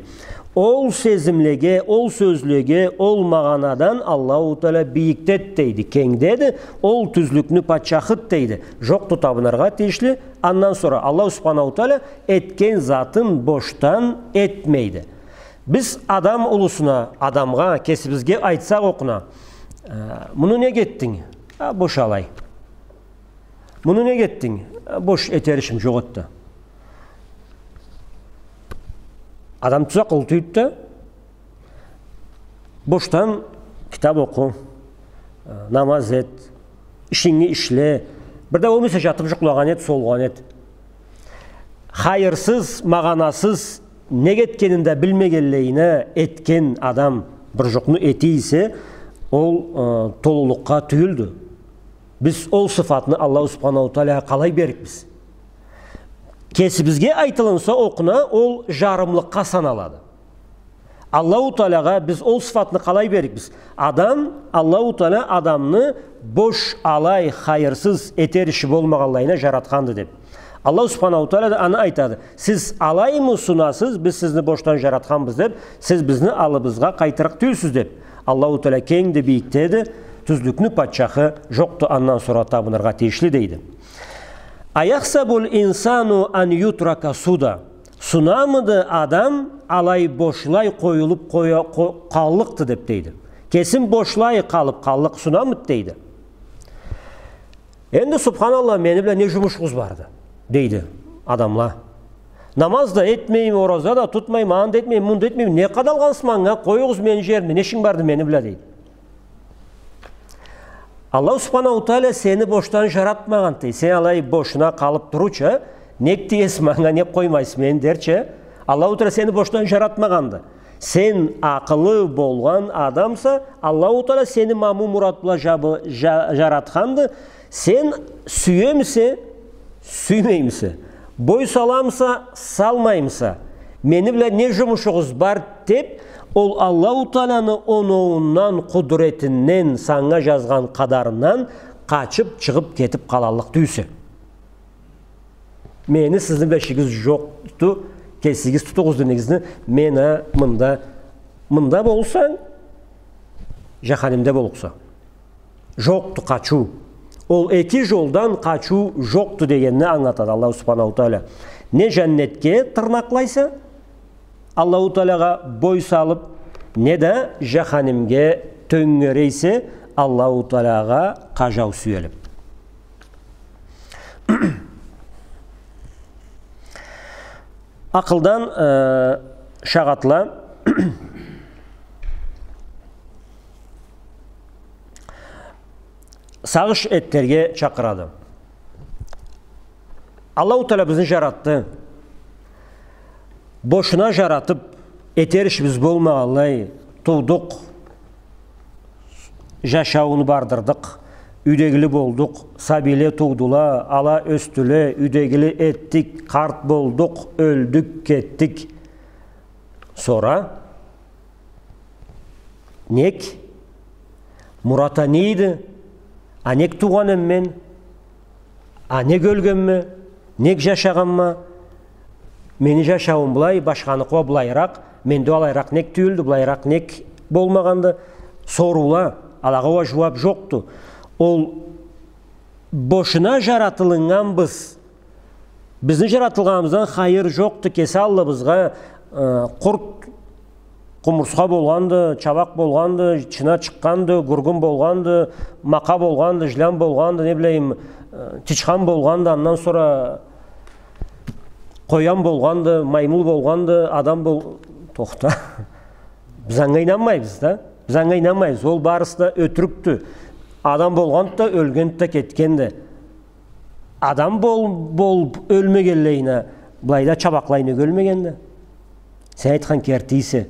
Ол сезимлеге, ол сёзлеге, ол магъанадан Аллаху Тааля бийикдеди, дейди, кенгдеди, ол тюзлюкню патчахыды, дейди. Жокъду табыныргъа тийишли, андан сора Аллаху Субханаху Тааля этген затын бошдан этмейди. Биз адам улусуна, адамгъа, кесибизге айтсакъ окъуна, э, муну нек этдинг? А, бош алай. Муну нек этдинг? Э, бош, этер ишим жокъ эди. Адам тюз акъыллы тюйюлдю да, бошдан китап окъу, э, намаз эт, ишинги ишле. Бир да болмаса, жатып жукълагъан эт, солгъан эт. Хайырсыз, магъанасыз, нек этгенин да билмегенлейине этген адам бир жукъну эте эсе, ол, э, толулукъгъа тюйюлдю. Биз ол сыфатны Аллаху Субханаху Таалягъа къалай берликбиз? Кесибизге айтылынса окъуна, ол жарымлыкъгъа саналады. Аллаху Таалягъа биз ол сыфатны къалай берликбиз? Адам, Аллаху Тааля адамны бош, алай, хайырсыз, этер иши болмагъанлайына жаратханды деп. Аллаху Субханаху Тааля да аны айтады: «Сиз алаймы сунасыз, биз сизни бошдан жаратханбыз деп, сиз бизни аллыбызгъа къайтырыкъ тюйюлсюз», — деп. Аллаху Тааля кенгди, бийикдеди, тюзлюкню патчахы, жокъду андан сора табыныргъа тийишли, дейди. «Аяхсабул инсану ан ютрака суда». Сунамыды адам алай бошлай къоюлуп къоя-, къо-, къаллыкъды деп, дейди. Кесин бошлай къалып къаллыкъ сунамыды, дейди. Энди, субханаллах, мени бла не жумушугъуз барды, дейди адамла. Намаз да этмейме, ораза да тутмайме, аны да этмейме, муну да этмейме. Не къадалгъансыз манга, къоюгъуз мени жериме, не ишинг барды мени бла, дейди. Аллаху Субханаху Тааля сени бошдан жаратмагъанды, дейди. Сен алай бошуна къалып турурча, нек тиесиз манга, нек къоймайсыз мени дерча, Аллаху Тааля сени бошдан жаратмагъанды. Сен акъылы болгъан адамса, Аллаху Тааля сени ма бу мурат бла жабы-, жа-, жаратханды. Сен сюемисе, сюймеймисе, бой саламыса, салмаймыса, мени бла не жумушугъуз бар деп, ол Аллаху Тааляны оноуундан, къудуретинден санга жазгъан къадарындан къачып, чыгъып кетип къалаллыкъ тюйюлсе. Мени сизни бла ишигиз жокъду, кесигиз тутугъуз динигизни, мен а мында, мында болсанг, жаханимде боллукъса. Жокъду къачыу. Ол эки жолдан къачыу жокъду дегенни ангылатады Аллаху Субханаху Тааля. Не жаннетге тырнакълайса, Аллаху Таалягъа бой салып, не да жаханимге тёнгерейсе, Аллаху Таалягъа къажау сюелип. Акъылдан, э, шагъатла сагъыш этерге чакъырады. Аллаху Тааля бизни жаратды. Бошуна жаратып, этер ишибиз болмагъанлай туудукъ, жашауну бардырдыкъ, юйдегили болдукъ, сабийле туудула, ала ёсдюле, юйдегили этдик, къарт болдукъ, ёлдюк, кетдик. Сора нек? Мурат а не эди? А нек туугъан эм мен? А нек ёлгенме? Нек жашагъанма? Мени жашауум былай, башханыкъы уа былайыракъ, менде алайыракъ нек тюйюлдю, былайыракъ нек болмагъанды? Соруула, алагъа уа жууап жокъду. Ол бошуна жаратылыннганбыз. Бизни жаратылгъаныбыздан хайыр жокъду. Кеси аллыбызгъа, э, къурт, къумурсха болгъанды, чабакъ болгъанды, чына чыкъгъанды, гургун болгъанды, макъа болгъанды, жилян болгъанды, не билейим, э, тичхан болгъанды, андан сора къоян болгъанды, маймул болгъанды, адам бол-, тохта. Биз анга ийнанмайбыз да. Биз анга ийнанмайбыз. Ол барысы да ётюрюкдю. Адам болгъанды да, ёлгенди да, кетгенди. Адам бол-, болуп ёлмегенлейине, былайда чабакълай нек ёлмегенди? Сен айтхан керти эсе.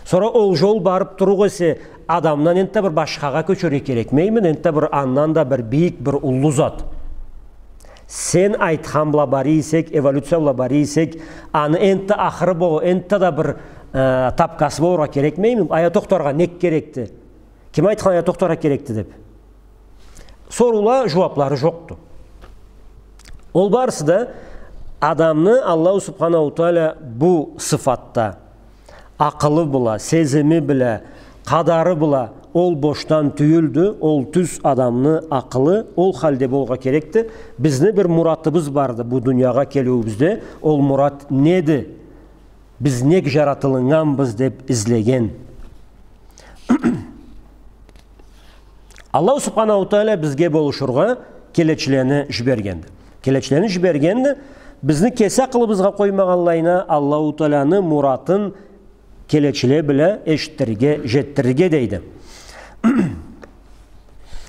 Сора ол жол барып туруп эсе, адамдан энтта бир башхагъа кёчерге керекмейми? Энтта бир андан да бир бийик, бир уллу зат. Сен айтхан бла бара эсек, эволюция бла бара эсек, аны энтта ахыры бо-, энтта да бир, э, тапкасы болургъа керекмейми? Ая тохтаргъа нек керекди? Ким айтхан ая тохтаргъа керекди деп? Соруула, жууаплары жокъду. Ол барысы да адамны Аллаху Субханаху Тааля бу сыфатда, Акъылы бла, сезими бла, къадары бла ол бошдан тюйюлдю, ол тюз адамны акъылы ол халде болургъа керекди. Бизни бир муратыбыз барды бу дуниягъа келиуюбюзде, ол мурат неди? Биз нек жаратылыннганбыз деп излеген. Аллаху Субханаху Тааля бизге болушургъа келечилени жибергенди. Келечилени жибергенди, бизни кеси акъылыбызгъа къоймагъанлайына Аллаху Тааланы муратын келечиле бла эшитдирирге, жетдирирге дейди.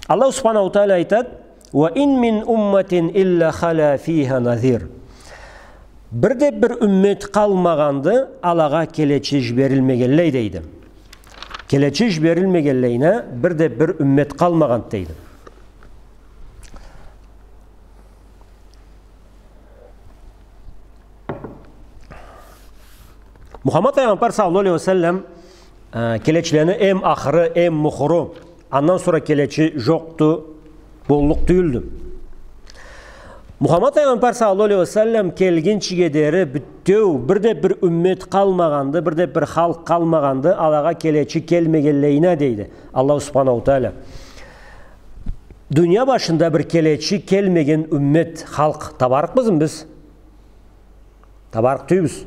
Аллаху Субханаху Тааля айтады: «Ва ин мин умматин илля халя фиха назир». Бир да бир уммет къалмагъанды, алагъа келечи жиберилмегенлей дейди. Келечи жиберилмегенлейине бир да бир уммет къалмагъанды дейди. Мухаммад Пайгъамбар саллаллаху алейхи ва саллам, э, келечилени эм ахыры, эм мухуру, андан сора келечи жокъду, боллукъ тюйюлдю. Мухаммад Пайгъамбар саллаллаху алейхи ва саллам келгинчиге дери бютеу, бир да бир уммет къалмагъанды, бир да бир халкъ къалмагъанды, алагъа келечи келмегенлейине дейди Аллаху Субханаху Тааля. Дуния башында бир келечи келмеген уммет, халкъ табарыкъбызмы биз? Табарыкъ тюйюлбюз.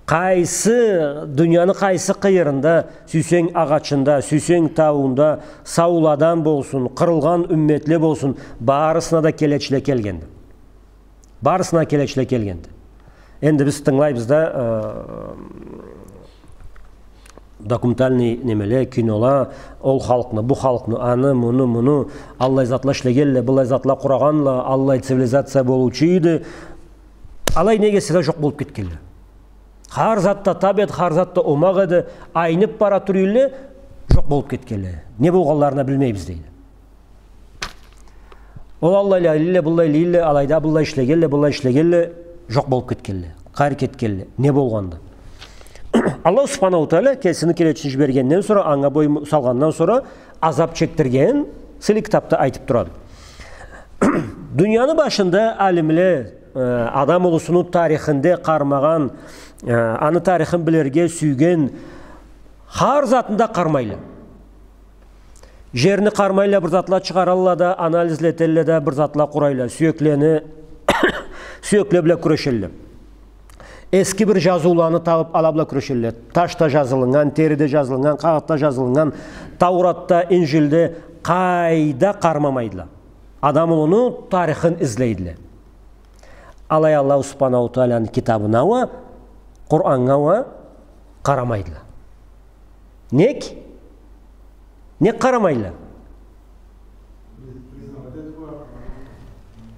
Къайсы, дунияны къайсы къыйырында, сюйсенг агъачында, сюйсенг тауунда, сауладан болсун, къырылгъан умметле болсун, барысына да келечиле келгенди. Барысына келечиле келгенди. Энди биз тынгылайбыз да, э, документальный немеле, кинола, ол халкъны, бу халкъны, аны, муну, муну, аллай затла ишлегенле, быллай затла къурагъанла, аллай цивилизация болуучу эди. Алай неге эсе да жокъ болуп кетгенле. Хар зат да таб эди, хар зат да омакъ эди, айнып бара тура эдиле, жокъ болуп кетгенле. Не болгъанларын билмейбиз дейди. Ол аллайла эдиле, быллайла эдиле, алайда быллай ишлегенле, быллай ишлегенле, жокъ болуп кетгенле. Къайры кетгенле. Не болгъанды? Аллаху Субханаху Тааля кесини келечисин жибергенден сора, анга бой салгъандан сора азап чекдирген сыйлы китапда айтып турады. Дунияны башында алимле, э, адам улусуну тарихинде къармагъан, э, аны тарихин билирге сюйген хар затны да къармайла. Жерни къармайла, бир затла чыгъаралла да, анализлетелле да, бир затла къурайла. Сюеклени сюекле бла кюрешелле. Эски бир жазыуланы табып, ала бла кюрешелле. Ташда жазылыннган, териде жазылыннган, къагъытда жазылыннган, Тауратда, Инжилде, къайда къармамайдыла. Адам улуну тарихин излейдиле. Алай Аллаху Субханаху Тааляны китабына уа, Къураннга уа къарамайдыла. Нек? Нек къарамайла?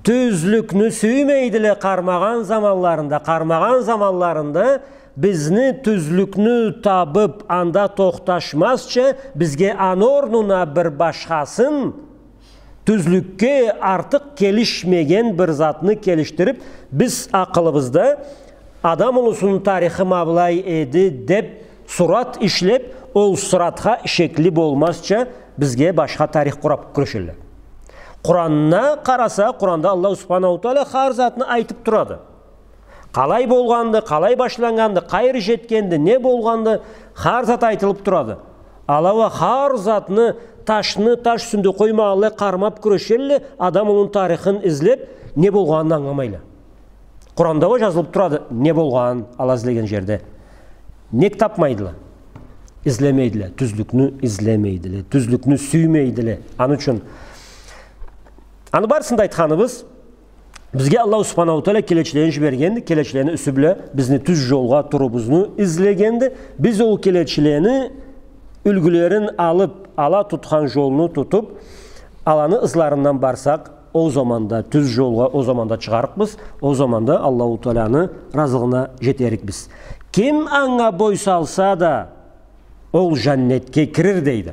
Тюзлюкню сюймейдиле къармагъан заманларында. Къармагъан заманларында бизни тюзлюкню табып, анда тохташмазча, бизге аны орнуна бир башхасын, тюзлюкге артыкъ келишмеген бир затны келишдирип, биз акъылыбызда адам улусуну тарихи ма былай эди деп сурат ишлеп, ол суратха ишекли болмазча, бизге башха тарих къурап кюрешелле. Къуранда къараса, Къуранда Аллаху Субханаху Тааля хар затны айтып турады. Къалай болгъанды, къалай башланнганды, къайры жетгенди, не болгъанды, хар зат айтылып турады. Ала уа хар затны, ташны таш юсюнде къоймагъанлай, къармап кюрешелле, адам улуну тарихин излеп, не болгъанын ангыламайла. Къуранда уа жазылып турады не болгъан, ала излеген жерде. Нек тапмайдыла? Излемейдиле, тюзлюкню излемейдиле, тюзлюкню сюймейдиле. Аны ючюн аны барысын да айтханыбыз, бизге Аллаху Субханаху Тааля келечилени жибергенди, келечилени юсю бла бизни тюз жолгъа турубузну излегенди. Биз ол келечилени юлгюлерин алып, ала тутхан жолну тутуп, аланы ызларындан барсакъ, ол заманда тюз жолгъа, ол заманда чыгъарыкъбыз, ол заманда Аллаху Тааляны ыразылыгъына жетерикбиз. Ким анга бой салса да, ол жаннетге кирир, дейди.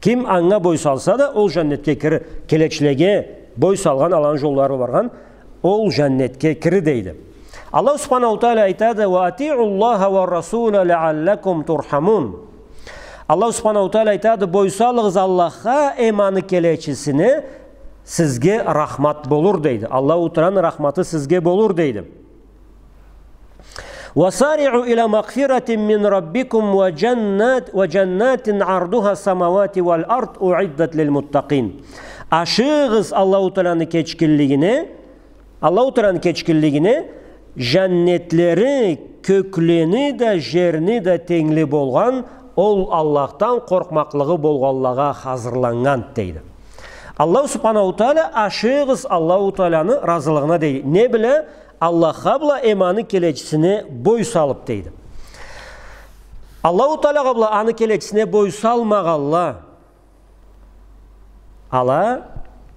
Ким анга бой салса да, ол жаннетге кирир. Келечилеге бой салгъан, аланы жоллары баргъан, ол жаннетге кирир, дейди. Аллаху Субханаху Тааля айтады: «Ва атиъу Аллаха ва расула лаъаллакум турхамун». Аллаху Субханаху Тааля айтады: «Бой салыгъыз Аллахха, эм аны келечисине, сизге рахмат болур», дейди. Аллаху Тааляны рахматы сизге болур, дейди. وسارعوا إلى مغفرة من ربكم وجنات، وجنة عرضها السماوات والأرض أعدت للمتقين. Ашыгъыз Аллаху Тааланы кечгинлигине, Аллаху Тааланы кечгинлигине, жаннетлери кёклени да, жерни да тенгли болгъан, ол Аллахдан къоркъмакълыгъы болгъанлагъа хазырланнган, дейди. Аллаху Субханаху Таала, ашыгъыз Аллаху Тааланы ыразылыгъына, дейди. Не бла? Аллахха бла эм аны келечисине бой салып, дейди. Аллаху Таалагъа бла аны келечисине бой салмагъанла, ала,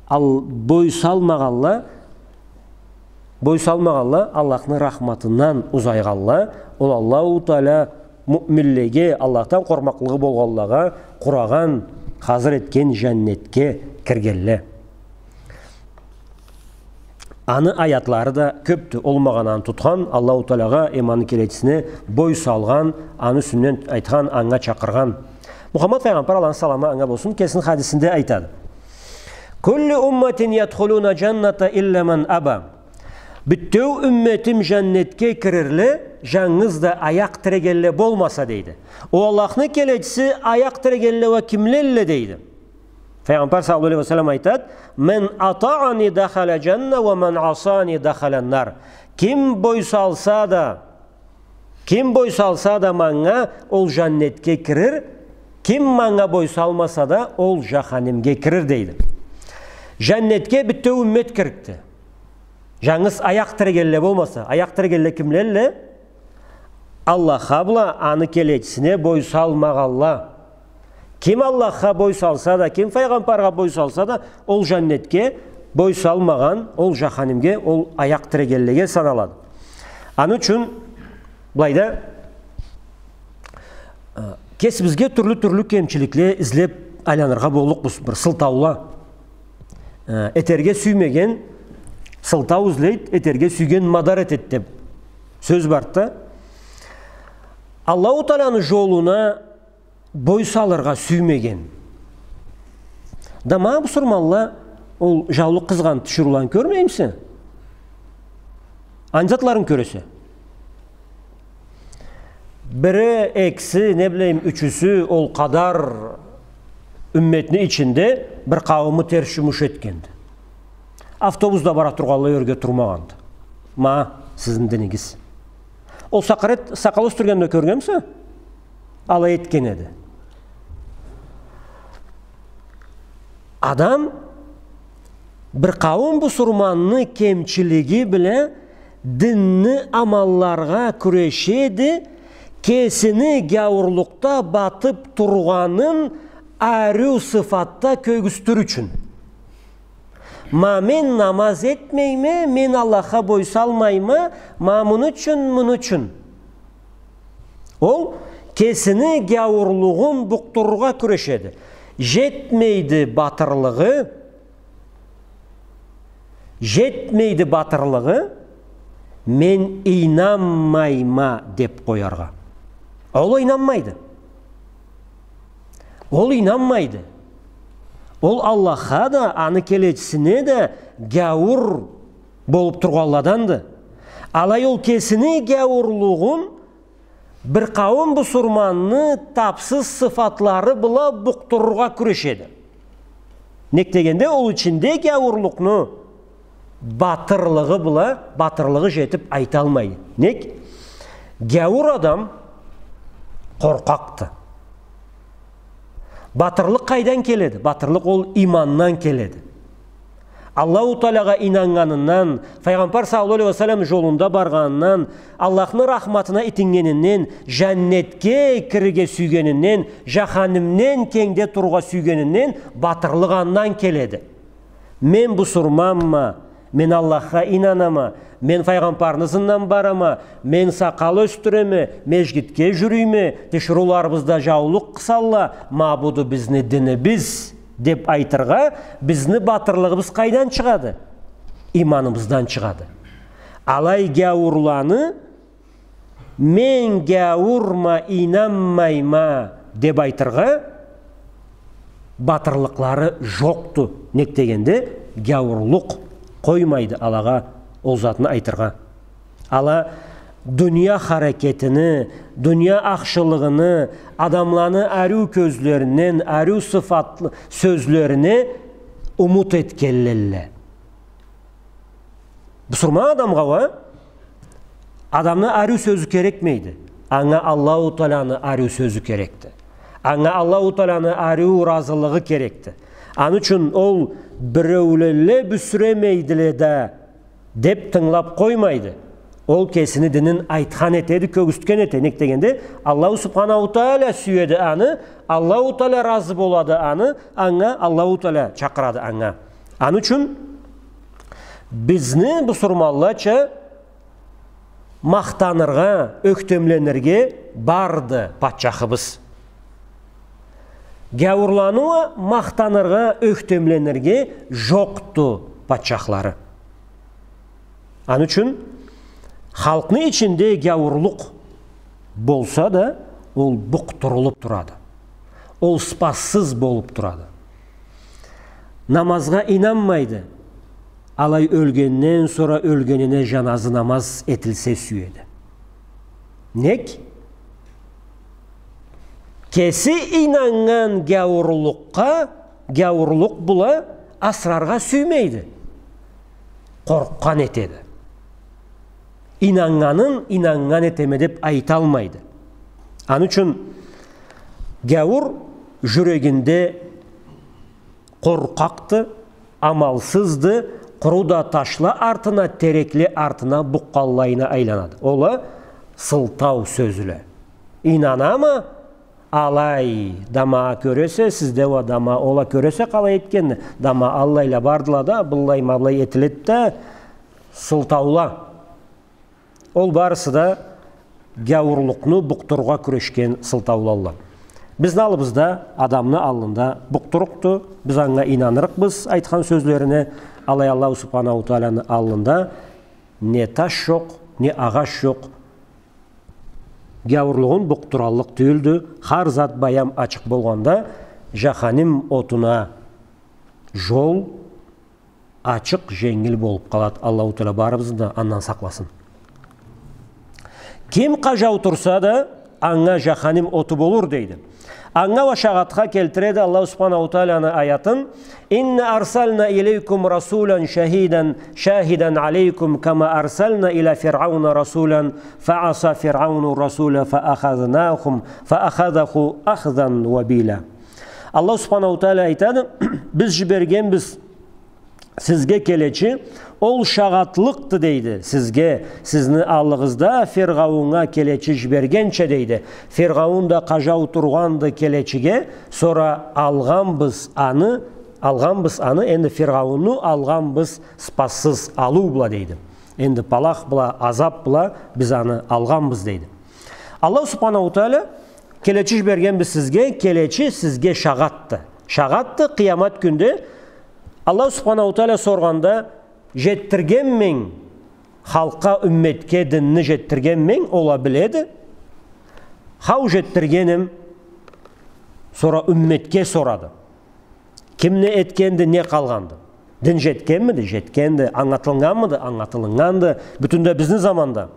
ал, бой салмагъанла, бой салмагъанла Аллахны рахматындан узайгъанла, ол Аллаху Таала муъминлеге, Аллахдан къоркъмакълыгъы болгъанлагъа къурагъан, хазыр этген жаннетге киргенле. Аны аятлары да кёпдю. Ол магъананы тутхан, Аллаху Таалагъа эм аны келечисине бой салгъан, аны юсюнден айтхан, анга чакъыргъан. Мухаммад файгъамбар, Аллахны саламы анга болсун, кесини хадисинде айтады: كل أمتي يدخلون الجنة إلا من أبى. Бютеу умметим жаннетге кирле, жангыз да аякъ тирегенле болмаса, дейди. Ол Аллахны келечиси аякъ тирегенле уа кимлелле, дейди. Файгъамбар саллаллаху алейхи ва саллам айтады: من أطاعني دخل الجنة ومن عصاني دخل النار. Ким бой салса да, ким бой салса да манга, ол жаннетге кирир, ким манга бой салмаса да, ол жаханимге кирир, дейди. Жаннетге бютеу уммет кирикди. Жангыз аякъ тирегенле болмаса, аякъ тирегенле кимлелле? Аллахха бла аны келечисине бой салмагъанла. Ким Аллахха бой салса да, ким файгъамбаргъа бой салса да, ол жаннетге бой салмагъан, ол жаханимге, ол аякъ тирегенлеге саналады. Аны ючюн былайда, э, кесибизге тюрлю-тюрлю кемчиликле излеп айланыргъа боллукъбуз, бир сылтаула. Э, этерге сюймеген сылтау излейди, этерге сюйген мадар этеди деп сёз барды да. Аллаху Тааланы жолуна бой салыргъа сюймеген. Да ма бусурманла ол жаулукъ къызгъан тиширыуланы кёрмеймисе? Аны затларын кёресе. Бири, экиси, не билейим, ючюсю ол къадар умметни ичинде бир къаууму терс жумуш этгенди. Автобусда бара тургъанлай ёрге турмагъанды. Ма сизни динигиз. Ол сакъал эт-, сакъал ёсдюргенни кёргенмисе? Алай этген эди. Адам бир къауум бусурманны кемчилиги бла динни амалларгъа кюрешеди, кесини гяуурлукъда батып тургъанын ариу сыфатда кёргюзтюр ючюн. Ма мен намаз этмейме, мен Аллахха бой салмайма, ма муну ючюн, муну ючюн. Ол кесини гяуурлугъун букъдурургъа кюрешеди. Жетмейди батырлыгъы, жетмейди батырлыгъы, мен ийнанмайма деп къояргъа. Ол ийнанмайды. Ол ийнанмайды. Ол Аллахха да, аны келечисине да гяуур болуп тургъанладанды. Алай ол кесини гяуурлугъун бир къауум бусурманны тапсыз сыфатлары бла букъдурургъа кюрешеди. Нек дегенде, ол ичинде гяуурлукъну батырлыгъы бла, батырлыгъы жетип айталмайды. Нек? Гяуур адам къоркъакъды. Батырлыкъ къайдан келеди? Батырлыкъ ол имандан келеди. Аллаху Таалагъа ийнаннганындан, Файгъамбар саллаллаху алейхи ва саллам жолунда баргъанындан, Аллахны рахматына итиннгенинден, жаннетге кирирге сюйгенинден, жаханимден кенгде турургъа сюйгенинден батырлыкъ андан келеди. Мен бусурманма, мен Аллахха ийнанама, мен Файгъамбарны ызындан барама, мен сакъал ёсдюреме, межгитге жюрюйме, тиширыуларыбыз да жаулукъ къысалла, ма буду бизни динибиз деп айтыргъа, бизни батырлыгъыбыз къайдан чыгъады? Иманыбыздан чыгъады. Алай гяуурланы, мен гяуурма, ийнанмайма деп айтыргъа, батырлыкълары жокъду. Нек дегенде, гяуурлукъ къоймайды алагъа ол затны айтыргъа. Ала дуния харакетини, дуния ахшылыгъыны, адамланы ариу кёзлеринден, ариу сыфатлы сёзлерине умут этгенлелле. Бусурман адамгъа уа адамны ариу сёзю керекмейди. Анга Аллаху Тааланы ариу сёзю керекди. Анга Аллаху Тааланы ариу ыразылыгъы керекди. Аны ючюн ол биреулелле бюсюремейдиле да деп тынгылап къоймайды. Ол кесини динин айтхан этеди, кёргюзтген этеди. Нек дегенде, Аллаху Субханаху Таала сюеди аны, Аллаху Таала ыразы болады аны, анга Аллаху Таала чакъырады анга. Аны ючюн бизни бусурманлача махтаныргъа, ёхтемленирге барды патчахыбыз. Гяуурланы уа махтаныргъа, ёхтемленирге жокъду патчахлары. Аны ючюн халкъны ичинде гяуурлукъ болса да, ол букъдурулуп турады. Ол спассыз болуп турады. Намазгъа ийнанмайды. Алай ёлгенден сора ёлгенине жаназы намаз этилсе сюеди. Нек? Кеси ийнаннган гяуурлукъгъа, гяуурлукъ бла асраргъа сюймейди. Къоркъгъан этеди. Ийнаннганын ийнаннган этеме деп айталмайды. Аны ючюн гяуур жюрегинде къоркъакъды, амалсызды, къуру да ташла артына, терекле артына букъгъанлайына айланады. Ол а сылтау сёзле. Ийнанама, алай, дама кёресе, сизде уа дама, ол а кёресе къалай этгенни, дама аллайла бардыла да, быллай-маллай этиледи да, сылтаула. Ол барысы да гяуурлукъну букъдурургъа кюрешген сылтаулалла. Бизни аллыбызда адамны аллында букъдурукъду. Биз анга ийнанырыкъбыз, айтхан сёзлерине. Алай Аллаху Субханаху Тааланы аллында не таш жокъ, не агъач жокъ. Гяуурлугъун букъдураллыкъ тюйюлдю. Хар зат баям ачыкъ болгъанда, жаханим отуна жол ачыкъ, женгил болуп къалады. Аллаху Таала барыбызны да андан сакъласын. Ким къажау турса да, анга жаханим оту болур, дейди. Анга уа шагъатха келтиреди Аллаху Субханаху Тааланы аятын: «إنا أرسلنا إليكم رسولا شهيدا، شاهدا عليكم كما أرسلنا إلى فرعون رسولا فعصى فرعون الرسول فأخذناهم، فأخذه أخذا وبيلا». Аллаху Субханаху Таала айтады: «Биз жибергенбиз сизге келечи, ол шагъатлыкъды, дейди, сизге, сизни аллыгъызда Фиргъаууннга келечи жибергенча», дейди. Фиргъаун да къажау тургъанды келечиге, сора алгъанбыз аны, алгъанбыз аны, энди Фиргъаунну алгъанбыз спассыз алыу бла, дейди. Энди палах бла, азап бла биз аны алгъанбыз, дейди. Аллаху Субханаху Таала: «Келечи жибергенбиз сизге, келечи сизге шагъатды». Шагъатды, къыямат кюнде Аллаху Субханаху Таала соргъанда: «Жетдиргенмиме халкъгъа, умметге динни жетдиргенмиме?» Ол а биледи. «Хау, жетдиргенме». Сора умметге сорады. Ким не этгенди, не къалгъанды? Дин жетгенмиди? Жетгенди. Ангылатылыннганмыды? Ангылатылыннганды. Бютюн да бизни заманда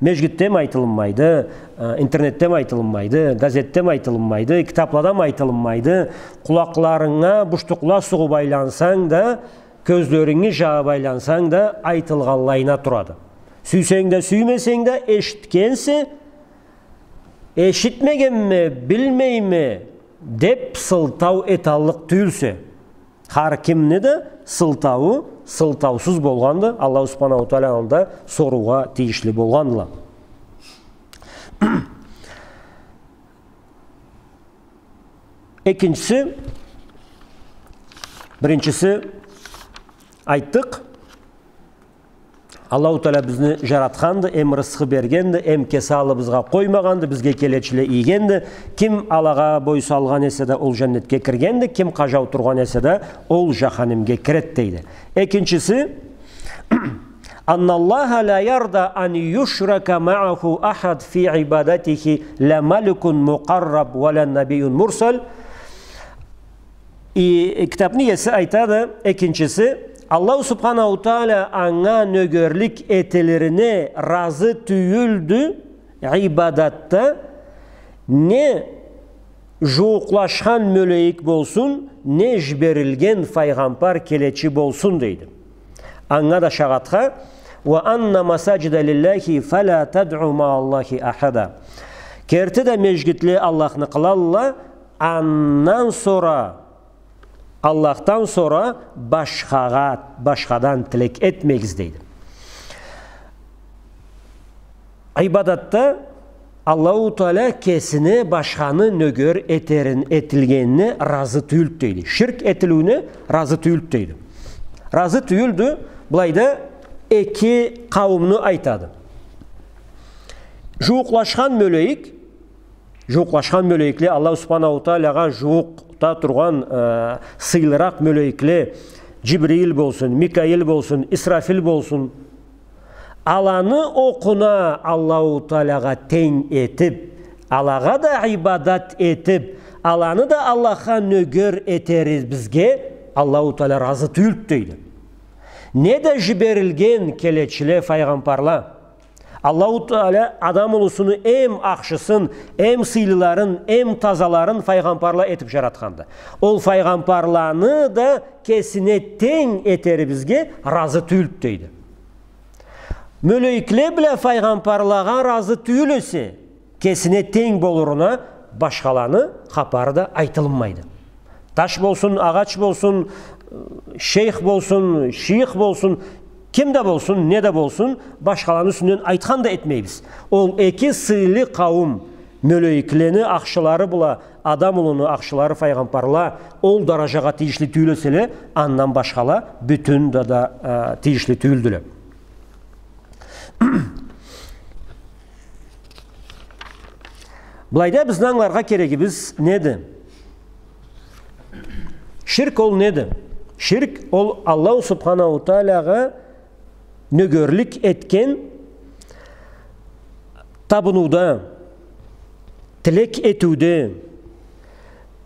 межгитдеми айтылынмайды, э, интернетдеми айтылынмайды, газетдеми айтылынмайды, китапладамы айтылынмайды. Къулакъларынга буштукъла сугъуп айлансанг да, кёзлеринги жаап айлансанг да, айтылгъанлайына турады. Сюйсенг да, сюймесенг да, эшитгенсе, эшитмегенме, билмейме деп сылтау эталлыкъ тюйюлсе. Хар кимни да сылтауу сылтаусуз болгъанды, Аллаху Субханаху Тааланы аллында соруугъа тийишли болгъандыла. Экинчиси, биринчиси, айтдыкъ, Аллаху Таала бизни жаратханды, эм рысхы бергенди, эм кеси аллыбызгъа къоймагъанды, бизге келечиле ийгенди. Ким алагъа бой салгъан эсе да, ол жаннетге киргенди, ким къажау тургъан эсе да, ол жаханимге кирет, дейди. Экинчиси, «أن الله لا يرضى أن يشرك معه أحد في عبادته، لا ملك مقرب ولا نبي مرسل». И, китапны иеси айтады, экинчиси, Аллаху Субханаху Тааля анга нёгерлик этилирине разы тюйюлдю ибадатда не жууукълашхан мёлейик болсун, не жиберилген файгъамбар келечи болсун, дейди. Анга да шагъатха: «Ва анна масаджида лиллахи фала тадъу мааллахи ахада». Керти да межгитле Аллахныкъылалла, андан сора, Аллахдан сора башхагъа, башхадан тилек этмегиз, дейди. Ибадатда Аллаху Тааля кесине башханы нёгер этерин, этилгенине разы тюйюлдю, дейди. Ширк этилиуюне разы тюйюлдю, дейди. Разы тюйюлдю, былайда эки къауумну айтады. Жууукълашхан мёлейик, жууукълашхан мёлейикле, Аллаху Субханаху Таалягъа жууукъда тургъан, э, сыйлыракъ мёлейикле, Джибрил болсун, Микаил болсун, Исрафил болсун. Аланы окъуна Аллаху Таалягъа тенг этип, алагъа да ибадат этип, аланы да Аллахха нёгер этерибизге Аллаху Тааля разы тюйюлдю, дейди. Не да жиберилген келечиле, файгъамбарла. Аллаху Тааля адам улусуну эм ахшысын, эм сыйлыларын, эм тазаларын файгъамбарла этип жаратханды. Ол файгъамбарланы да кесине тенг этерибизге разы тюйюлдю, дейди. Мёлейикле бла файгъамбарлагъа разы тюйюл эсе, кесине тенг болуруна башхаланы хапары да айтылынмайды. Таш болсун, агъач болсун, шейх болсун, шийих болсун, ким да болсун, не да болсун, башхаланы юсюнден айтхан да этмейбиз. Ол эки сыйлы къауум, мёлейиклени ахшылары бла адам улуну ахшылары, файгъамбарла, ол даражагъа тийишли тюйюл эселе, андан башхала бютюн да, да, э, тийишли тюйюлдюле. Былайда бизни ангыларгъа керегибиз неди? Ширк ол неди? Ширк ол Аллаху Субханаху Таалягъа нёгерлик этген, табыныуда, тилек этиуде,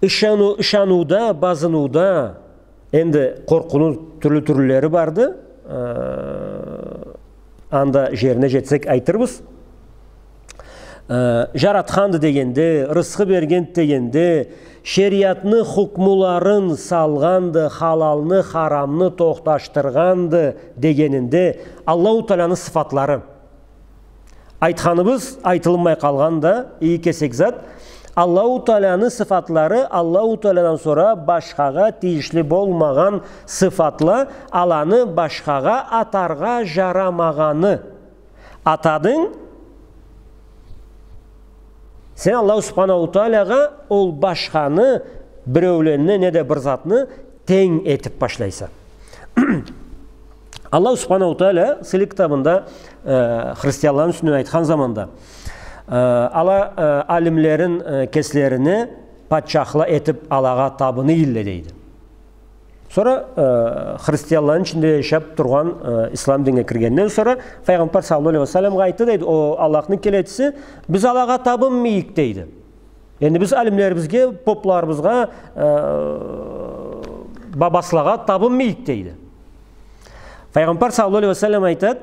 ышану-, ышаныуда, базыныуда, энди къоркъууну тюрлю-тюрлюлери барды. Э, анда жерине жетсек айтырбыз. Э, жаратханды дегенде, рысхы бергенди дегенде, шериатны хукмуларын салгъанды, халалны, харамны тохташдыргъанды дегенинде, Аллаху Тааланы сыфатлары. Айтханыбыз айтылынмай къалгъан да иги кесек зат. Аллаху Тааланы сыфатлары, Аллаху Таалядан сора башхагъа тийишли болмагъан сыфатла, аланы башхагъа атаргъа жарамагъаны. Атадынг сен Аллаху Субханаху Таалягъа ол башханы, биреуленни, не да бир затны тенг этип башлайса. Аллаху Субханаху Тааля сыйлы китабында, э, христианланы юсюнден айтхан заманда, э, ала, э, алимлерин, э, кеслерине патчахла этип алагъа табыны эдиле, дейди. Сора, э, христианланы ичинде жашап тургъан, э, ислам динге киргенден сора файгъамбар саллаллаху алейхи ва салламгъа айтды, дейди: «О Аллахны келечиси, биз алагъа табынмайыкъ», дейди. Энди биз алимлерибизге, попларыбызгъа, э, бабаслагъа табынмайыкъ, дейди. Файгъамбар саллаллаху алейхи ва саллам айтады: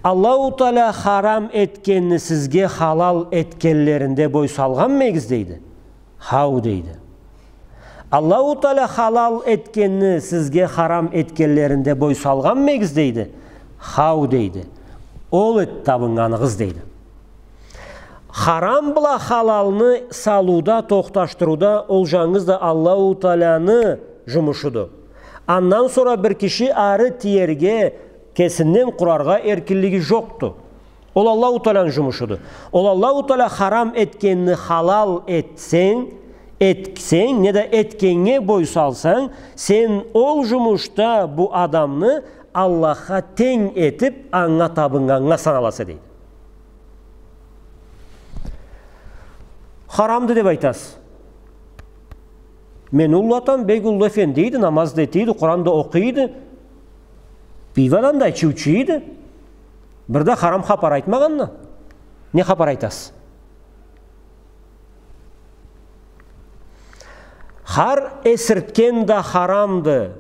«Аллаху Тааля харам этгенни сизге халал этгенлеринде бой салгъанмыгъыз?» дейди. «Хау», дейди. «Аллаху Тааля халал этгенни сизге харам этгенлеринде бой салгъанмыгъыз?» дейди. «Хау», дейди. «Ол эди табыннганыгъыз», дейди. Харам бла халалны салыуда, тохташдырыуда ол жангыз да Аллаху Тааляны жумушуду. Андан сора бир киши ары тиерге, кесинден къураргъа эркинлиги жокъду. Ол Аллаху Тааляны жумушуду. Ол Аллаху Тааля харам этгенни халал этсенг, этсенг, не да этгеннге бой салсанг, сен ол жумушда бу адамны Аллахха тенг этип, анга табыннганнга саналаса, дейди. Харамды деп айтасыз. Мени уллу атам бек уллу эфенди эди, намаз да эте эди, Къуран да окъуй эди. Пиво да ичиучю эди. Бир да харам хапар айтмагъанды. Не хапар айтасыз? Хар эсиртген да харамды.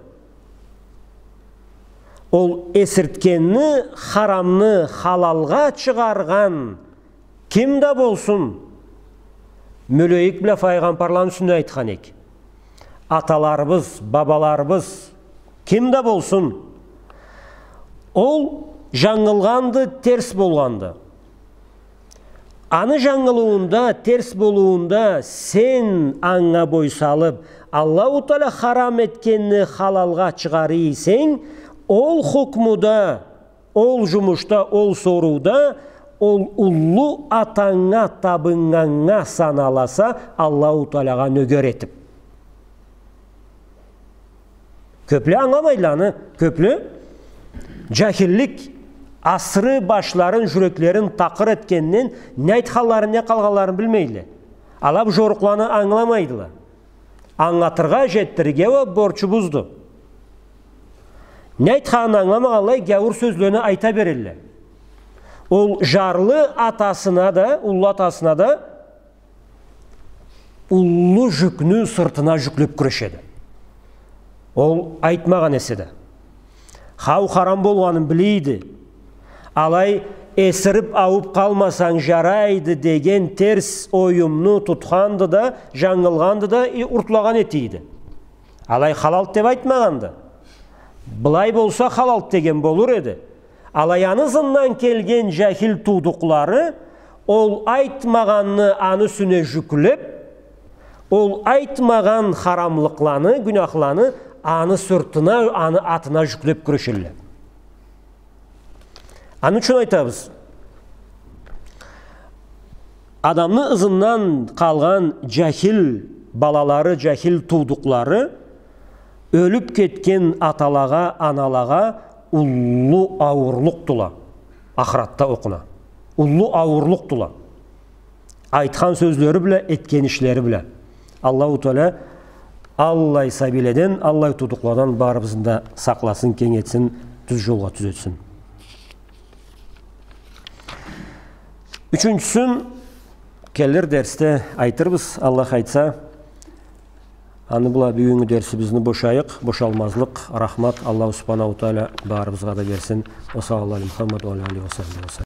Ол эсиртгенни, харамны халалгъа чыгъаргъан ким да болсун, мёлейик бла файгъамбарланы юсюнден айтхан эк. Аталарыбыз, бабаларыбыз, ким да болсун, ол жангылгъанды, терс болгъанды. Аны жангылыуунда, терс болуунда сен анга бой салып, Аллаху Тааля харам этгенни халалгъа чыгъарый эсенг, ол хукмуда, ол жумушда, ол сорууда, ол уллу атанга табыннганнга саналаса, Аллаху Таалягъа нёгер этип. Кёпле ангыламайла аны, кёпле. Жахиллик асыры башларын, жюреклерин такъыр этгенден, не айтханларын, не къалгъанларын билмейле. Ала бу жорукъланы ангыламайдыла. Ангылатыргъа, жетдирирге уа борчубузду. Не айтханын ангыламагъанлай, гяуур сёзлени айта берелле. Ол жарлы атасына да, уллу атасына да уллу жюкню сыртына жюклеп кюрешеди. Ол айтмагъан эсе да. Хау харам болгъанын билейди. Алай эсирип, ауп къалмасанг жарайды деген терс оюмну тутханды да, жангылгъанды да, и, уртлагъан этийди. Алай халалды деп айтмагъанды. Былай болса халалды деген болур эди. Алай аны ызындан келген жахил туудукълары ол айтмагъанны аны юсюне жюклеп, ол айтмагъан харамлыкъланы, гюнахланы аны сыртына, аны атына жюклеп кюрешелле. Аны ючюн айтабыз. Адамны ызындан къалгъан жахил балалары, жахил туудукълары ёлюп кетген аталагъа, аналагъа уллу ауурлукъдула ахыратда окъуна. Уллу ауурлукъдула. Айтхан сёзлери бла, этген ишлери бла. Аллаху Тааля аллай сабийледен, аллай туудукъладан барыбызны да сакъласын, кенг этсин, тюз жолгъа тюзетсин. Ючюнчюсюн келир дерсде айтырбыз, Аллах айтса. Аны бла бюгюннгю дерсибизни бошайыкъ, бошалмазлыкъ. Рахмат, Аллаху Субханаху Тааля барыбызгъа да берсин. Ва саллаллаху аля Мухаммад ва аля алихи ва сахбихи ва саллам.